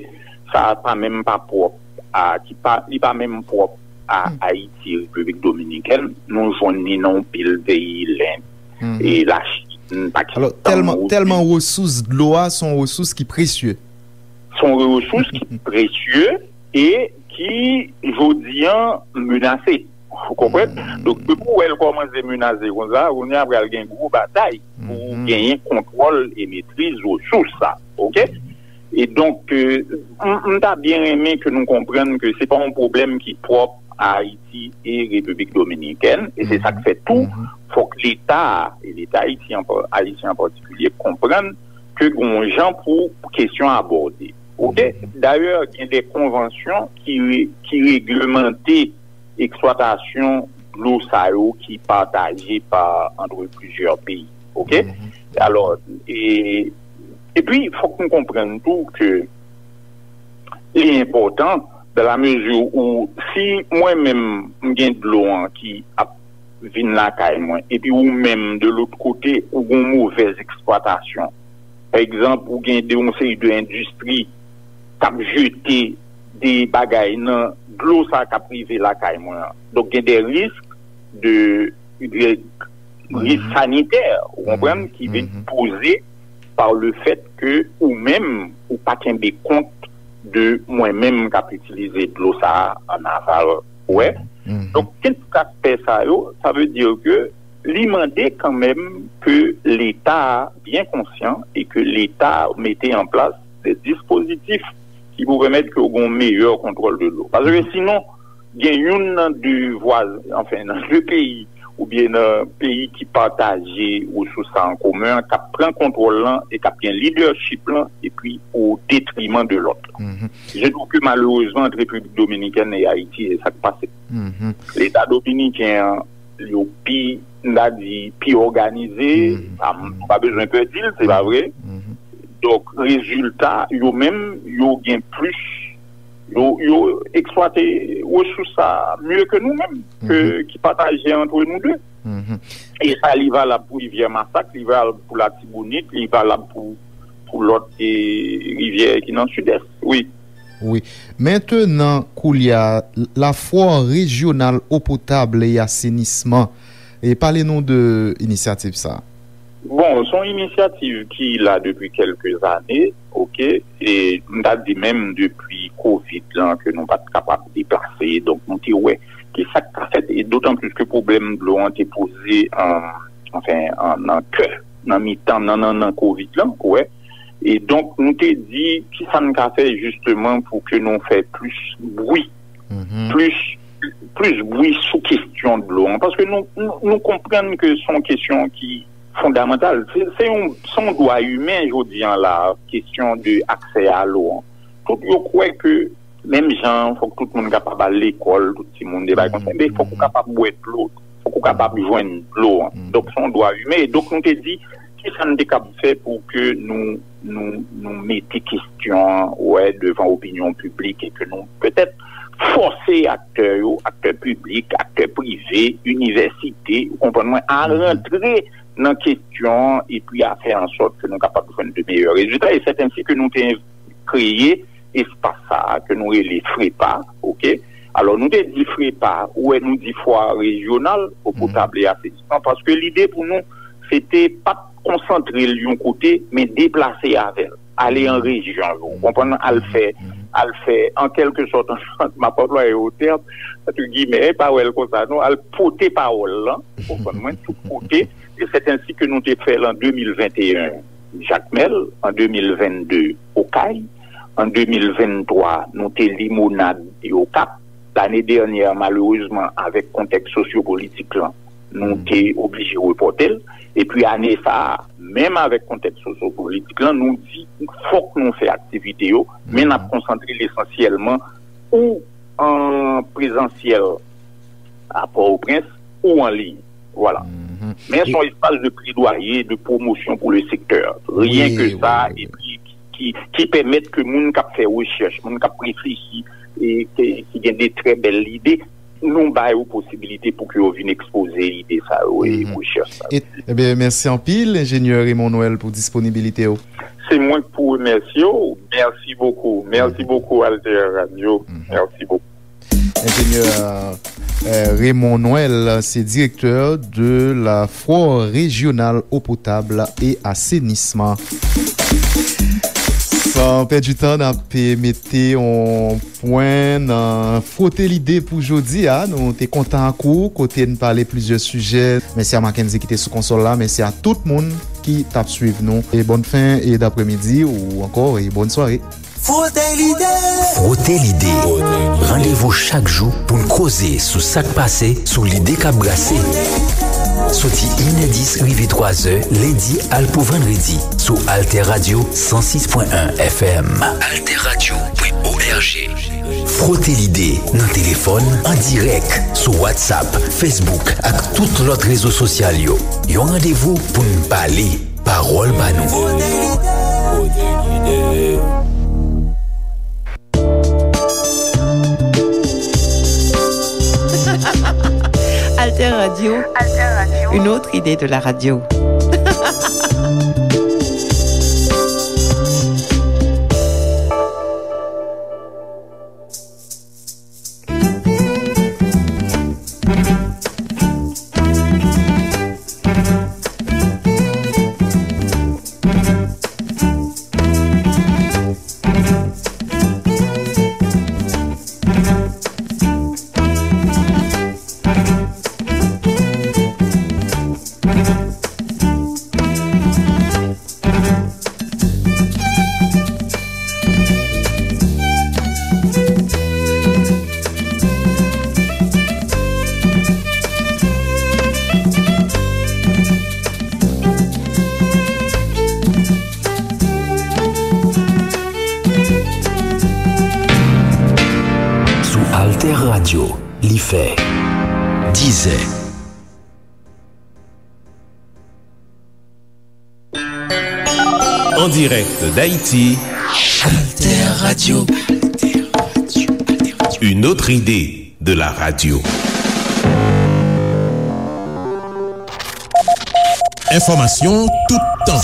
Sa pa menm pa pwòp a, ki pa, li pa menm pwòp a Ayiti, Repiblik Dominikèn, nou jwenn li nan yon pil peyi, Lend, e Lachin, Pakistan. Alò, tèlman, tèlman resous dlo a se yon resous ki presye. Se yon resous ki presye e ki, jodi an, menase. Ou konprann? Donk, depi w wè l kòmanse menase konsa, kounye a pral gen gwo batay pou genyen kontwòl e metriz resous sa. Oke? E donk, euh, m, m ta byen renmen ke nou konprann ke se pa yon pwoblèm ki pwòp a Ayiti e Repiblik Dominikèn, e se sa k fè tou, fòk Leta a, e Leta ayisyen an pa-, ayisyen an patikilye, konprann ke gen yon jan pou kesyon abòde. Oke? Dayè, gen de konvansyon ki re-, ki reglemante eksplwatasyon dlo sa yo ki pataje pa, ant plizyè peyi. Oke? Alò, e, epi, fòk nou konprann tou ke li enpòtan, dans la mesure où, si mwen menm, m gen dlo an ki ap vin lakay mwen, epi ou menm, de lòt kote, ou gen yon movèz eksplwatasyon. Pa egzanp, ou gen de, yon seri de endistri k ap jete de bagay nan dlo sa k ap rive lakay mwen an. Donk, gen de risk de, de risk sanitè, ou konprann, ki vin poze par le fait que ou menm, ou pa kenbe kont de mwen menm k ap itilize dlo sa a an aval. Ou wè? Donk, tout aspè sa yo, sa vle di ke li mande kanmenm ke Leta byen konsyan e ke Leta mete an plas de dispozitif ki pou pèmèt ke w gen yon meyè kontwòl de dlo. Paske sinon, gen youn nan de vwazen, anfen, nan de peyi, oubyen nan peyi ki pataje resous sa an komen an, k ap pran kontwòl lan e k ap gen lidèchip lan, epi o detriman de lòt lan. Je trouve que malheureusement, entre République Dominicaine et Haïti, c'est ça qui passe. Leta dominiken an, yo pi, m ta di, pi òganize, pa, nou pa bezwen pè di l, se pa vre. Donk, rezilta, yo menm, yo gen plis, yo, yo eksplwate resous sa mye ke nou menm, ke, ki pataje antre nou de. E sa, li valab pou Rivyè Masak, li valab pou Latibonit, li valab pou, pou lòt, e, rivyè ki nan Sidès. Wi. Wi. Mentenan, koulye a, la Foire Régionale Eau Potable et Assainissement. E pale nou de inisyativ sa. Bon, se yon inisyativ ki la depi kèlke zane, oke, e m ta di menm depi kovid lan ke nou pa t kapab deplase, donk nou te wè ki sa k ka fèt, e dotan plis ke pwoblèm dlo an te poze an, anfen, an, nan kè, nan mitan, nan, nan, nan kovid lan, ou wè. E donk, nou te di, ki sa n ka fè jisteman pou ke nou fè plis bri, plis, plis bri sou kesyon dlo an? Paske nou, nou, nou konprann ke se yon kesyon ki fondamantal. Se, se yon, se yon dwa imen, jodi an la, kesyon de aksè a dlo an. Tout yo kwè ke menm jan, fòk tout moun kapab al lekòl, tout timoun, de bagay konsa. Men fòk ou kapab bwè dlo, fòk ou kapab jwenn dlo an. Donk, se yon dwa imen. E donk, nou te di, ki sa n te kab fè pou ke nou, nou, nou mete kesyon an, wè, devan opinyon piblik e ke nou petèt fòse aktè yo, aktè piblik, aktè prive, inivèsite, ou konprann mwen, a rantre nan kesyon an epi a fè an sòt ke nou kapab jwenn de meyè rezilta. E sèten si ke nou te kreye espas sa a ke nou rele frepa, oke? Alò, nou te di frepa, ou wè, nou di fwa rejyonal, eau potable et assainissement, paske lide pou nou, se te pa t konsantre l yon kote, men deplase avè l, ale an rejyon yo, ou konprann, al fè, al fè, an kèlke sòt, m ap anplwaye yon tèm, antre gimè, e pa wè l konsa, non, al pote pawòl lan, ou konprann mwen, tout kote, e sèten si ke nou te fè l an de mil venteyen, Jakmèl, an de mil vennde, Okay, an de mil venntwa, nou te Limonad e Okap. Lane dènyè, malerezman, avèk kontèks sosyopolitik lan, nou te oblije repòte l. Epi ane sa a, menm avèk kontèks sosyopolitik lan, nou di fòk nou fè aktivite yo, men n ap konsantre lesansyèlman ou an prezansyèl a Pòtoprens ou an liy. Vwala. Men se yon espas de pledwaye, de pwomosyon pou le sektè. Wi, wi, wi. Ryen ke sa, epi ki, ki pèmèt ke moun k ap fè rechèch, moun k ap reflechi, e ke, ki gen de trè bèl lide, nou ba yo posibilite pou ke yo vin ekspoze lide sa yo e rechèch sa yo. E, ebyen, mèsi anpil, enjenyè Raymond Noël, pou disponibilite w. Se mwen k pou remèsye w. Merci beaucoup. Merci beaucoup, Alter Radio. Merci beaucoup. Enjenyè, euh, Raymond Noël, se direktè de la Foire Régionale Eau Potable et Assainissement. San pèdi tan, n ap mete yon pwen nan Fwote Lide pou jodi a. Nou te kontan ak ou, kote n pale plizyè sijè. Mèsi a Mackenzie ki te sou konsòl la. Mèsi a tout moun ki t ap swiv nou. E bòn fen e daprèmidi ou ankò e bòn sware. Fwote Lide. Fwote Lide. Randevou chak jou pou n koze sou sa k pase, sou lide k ap brase. Soti inè dis rive twazè, lendi al pou vandredi, sou Alter Radio san sis pwen en F M. Alter Radio pwen O R G. Fwote Lide nan telefòn, an dirèk, sou WhatsApp, Facebook ak tout lòt rezo sosyal yo. Yon randevou pou n pale. Pawòl ba nou. Alter Radio, une autre idée de la radio. Radyo, li fè dizè. En direct d'Haïti, Alter Radio. Une autre idée de la radio. Enfòmasyon tout tan.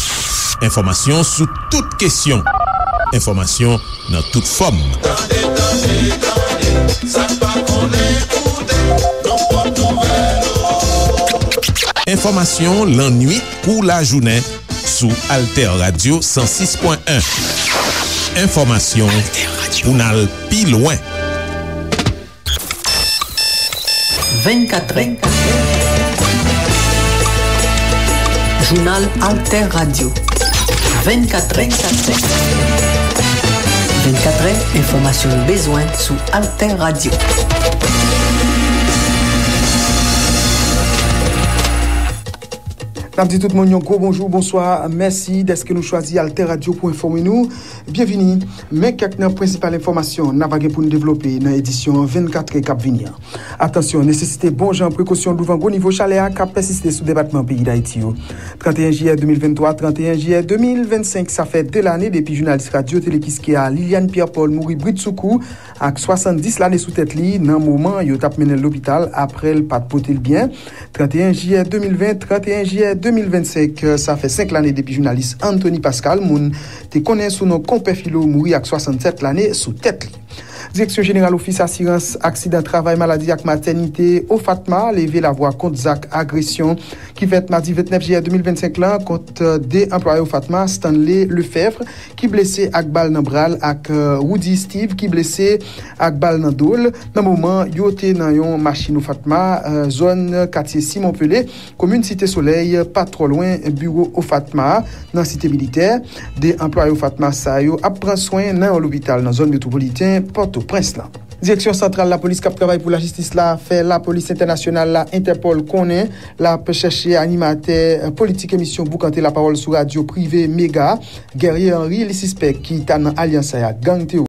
Enfòmasyon sou tout kesyon. Enfòmasyon nan tout fòm. Tande, tande, tande, sa n pa konnen koute, nan pòt nouvèl ou. Enfòmasyon lannwit kou lajounen sou Alter Radio san sis pwen en. Enfòmasyon pou n al pi lwen. Vennkatrè. Jounal Alter Radio. Vennkatrè. Vennkatrè, enfòmasyon nou bezwen sou Alter Radio. N ap di tout moun yon gwo bonjou, bonswa, mèsi dèske nou chwazi Alter Radio pou enfòme nou. Byenvini. Men kèk nan prensipal enfòmasyon n ap gen pou n devlope nan edisyon vennkatrè k ap vini an. Atansyon, nesesite bon jan prekosyon douvan gwo nivo chalè a k ap pèsiste sou depatman peyi Dayiti yo. Trannteyen jiyè de mil venntwa, trannteyen jiyè de mil vennsenk, sa fè de lane depi jounalis radyo Tele Kiskeya Liliane Pierre Paul mouri britsoukou ak swasanndis lane sou tèt li nan moman yo t ap mennen l lopital apre l pa t pote l byen. Trannteyen jiyè de mil ven, trannteyen jiyè de mil vennsenk, sa fè senk lane depi jounalis Anthony Pascal, moun te konnen sou non Konpè Filo, mouri ak swasannsèt lane sou tèt li. Direksyon Jeneral Ofis Asirans Aksidan Travay, Maladi ak Matènite, OFATMA, leve lavwa kont zak agresyon ki fèt madi vennèf jiyè de mil vennsenk lan kont de anplwaye OFATMA, Stanley Lefebvre, ki blese ak bal nan bra l, ak, euh, Woody Steve, ki blese ak bal nan do l, nan moman yo te nan yon machin OFATMA, euh, zòn katye Simon Pelé, komin Site Solèy, pa twò lwen biwo OFATMA a, nan Site Militè. De anplwaye OFATMA sa yo ap pran swen nan yon lopital nan zòn metwopoliten Pòtoprens lan. Direksyon Santral Lapolis k ap travay pou lajistis la fè Lapolis Entènasyonal la, Interpol, konnen l ap chèche animatè politik emisyon Boukante Lapawòl sou radyo prive Mega, Guerrier Henry, li sispèk ki ta nan alyans sa a ak gang teworis.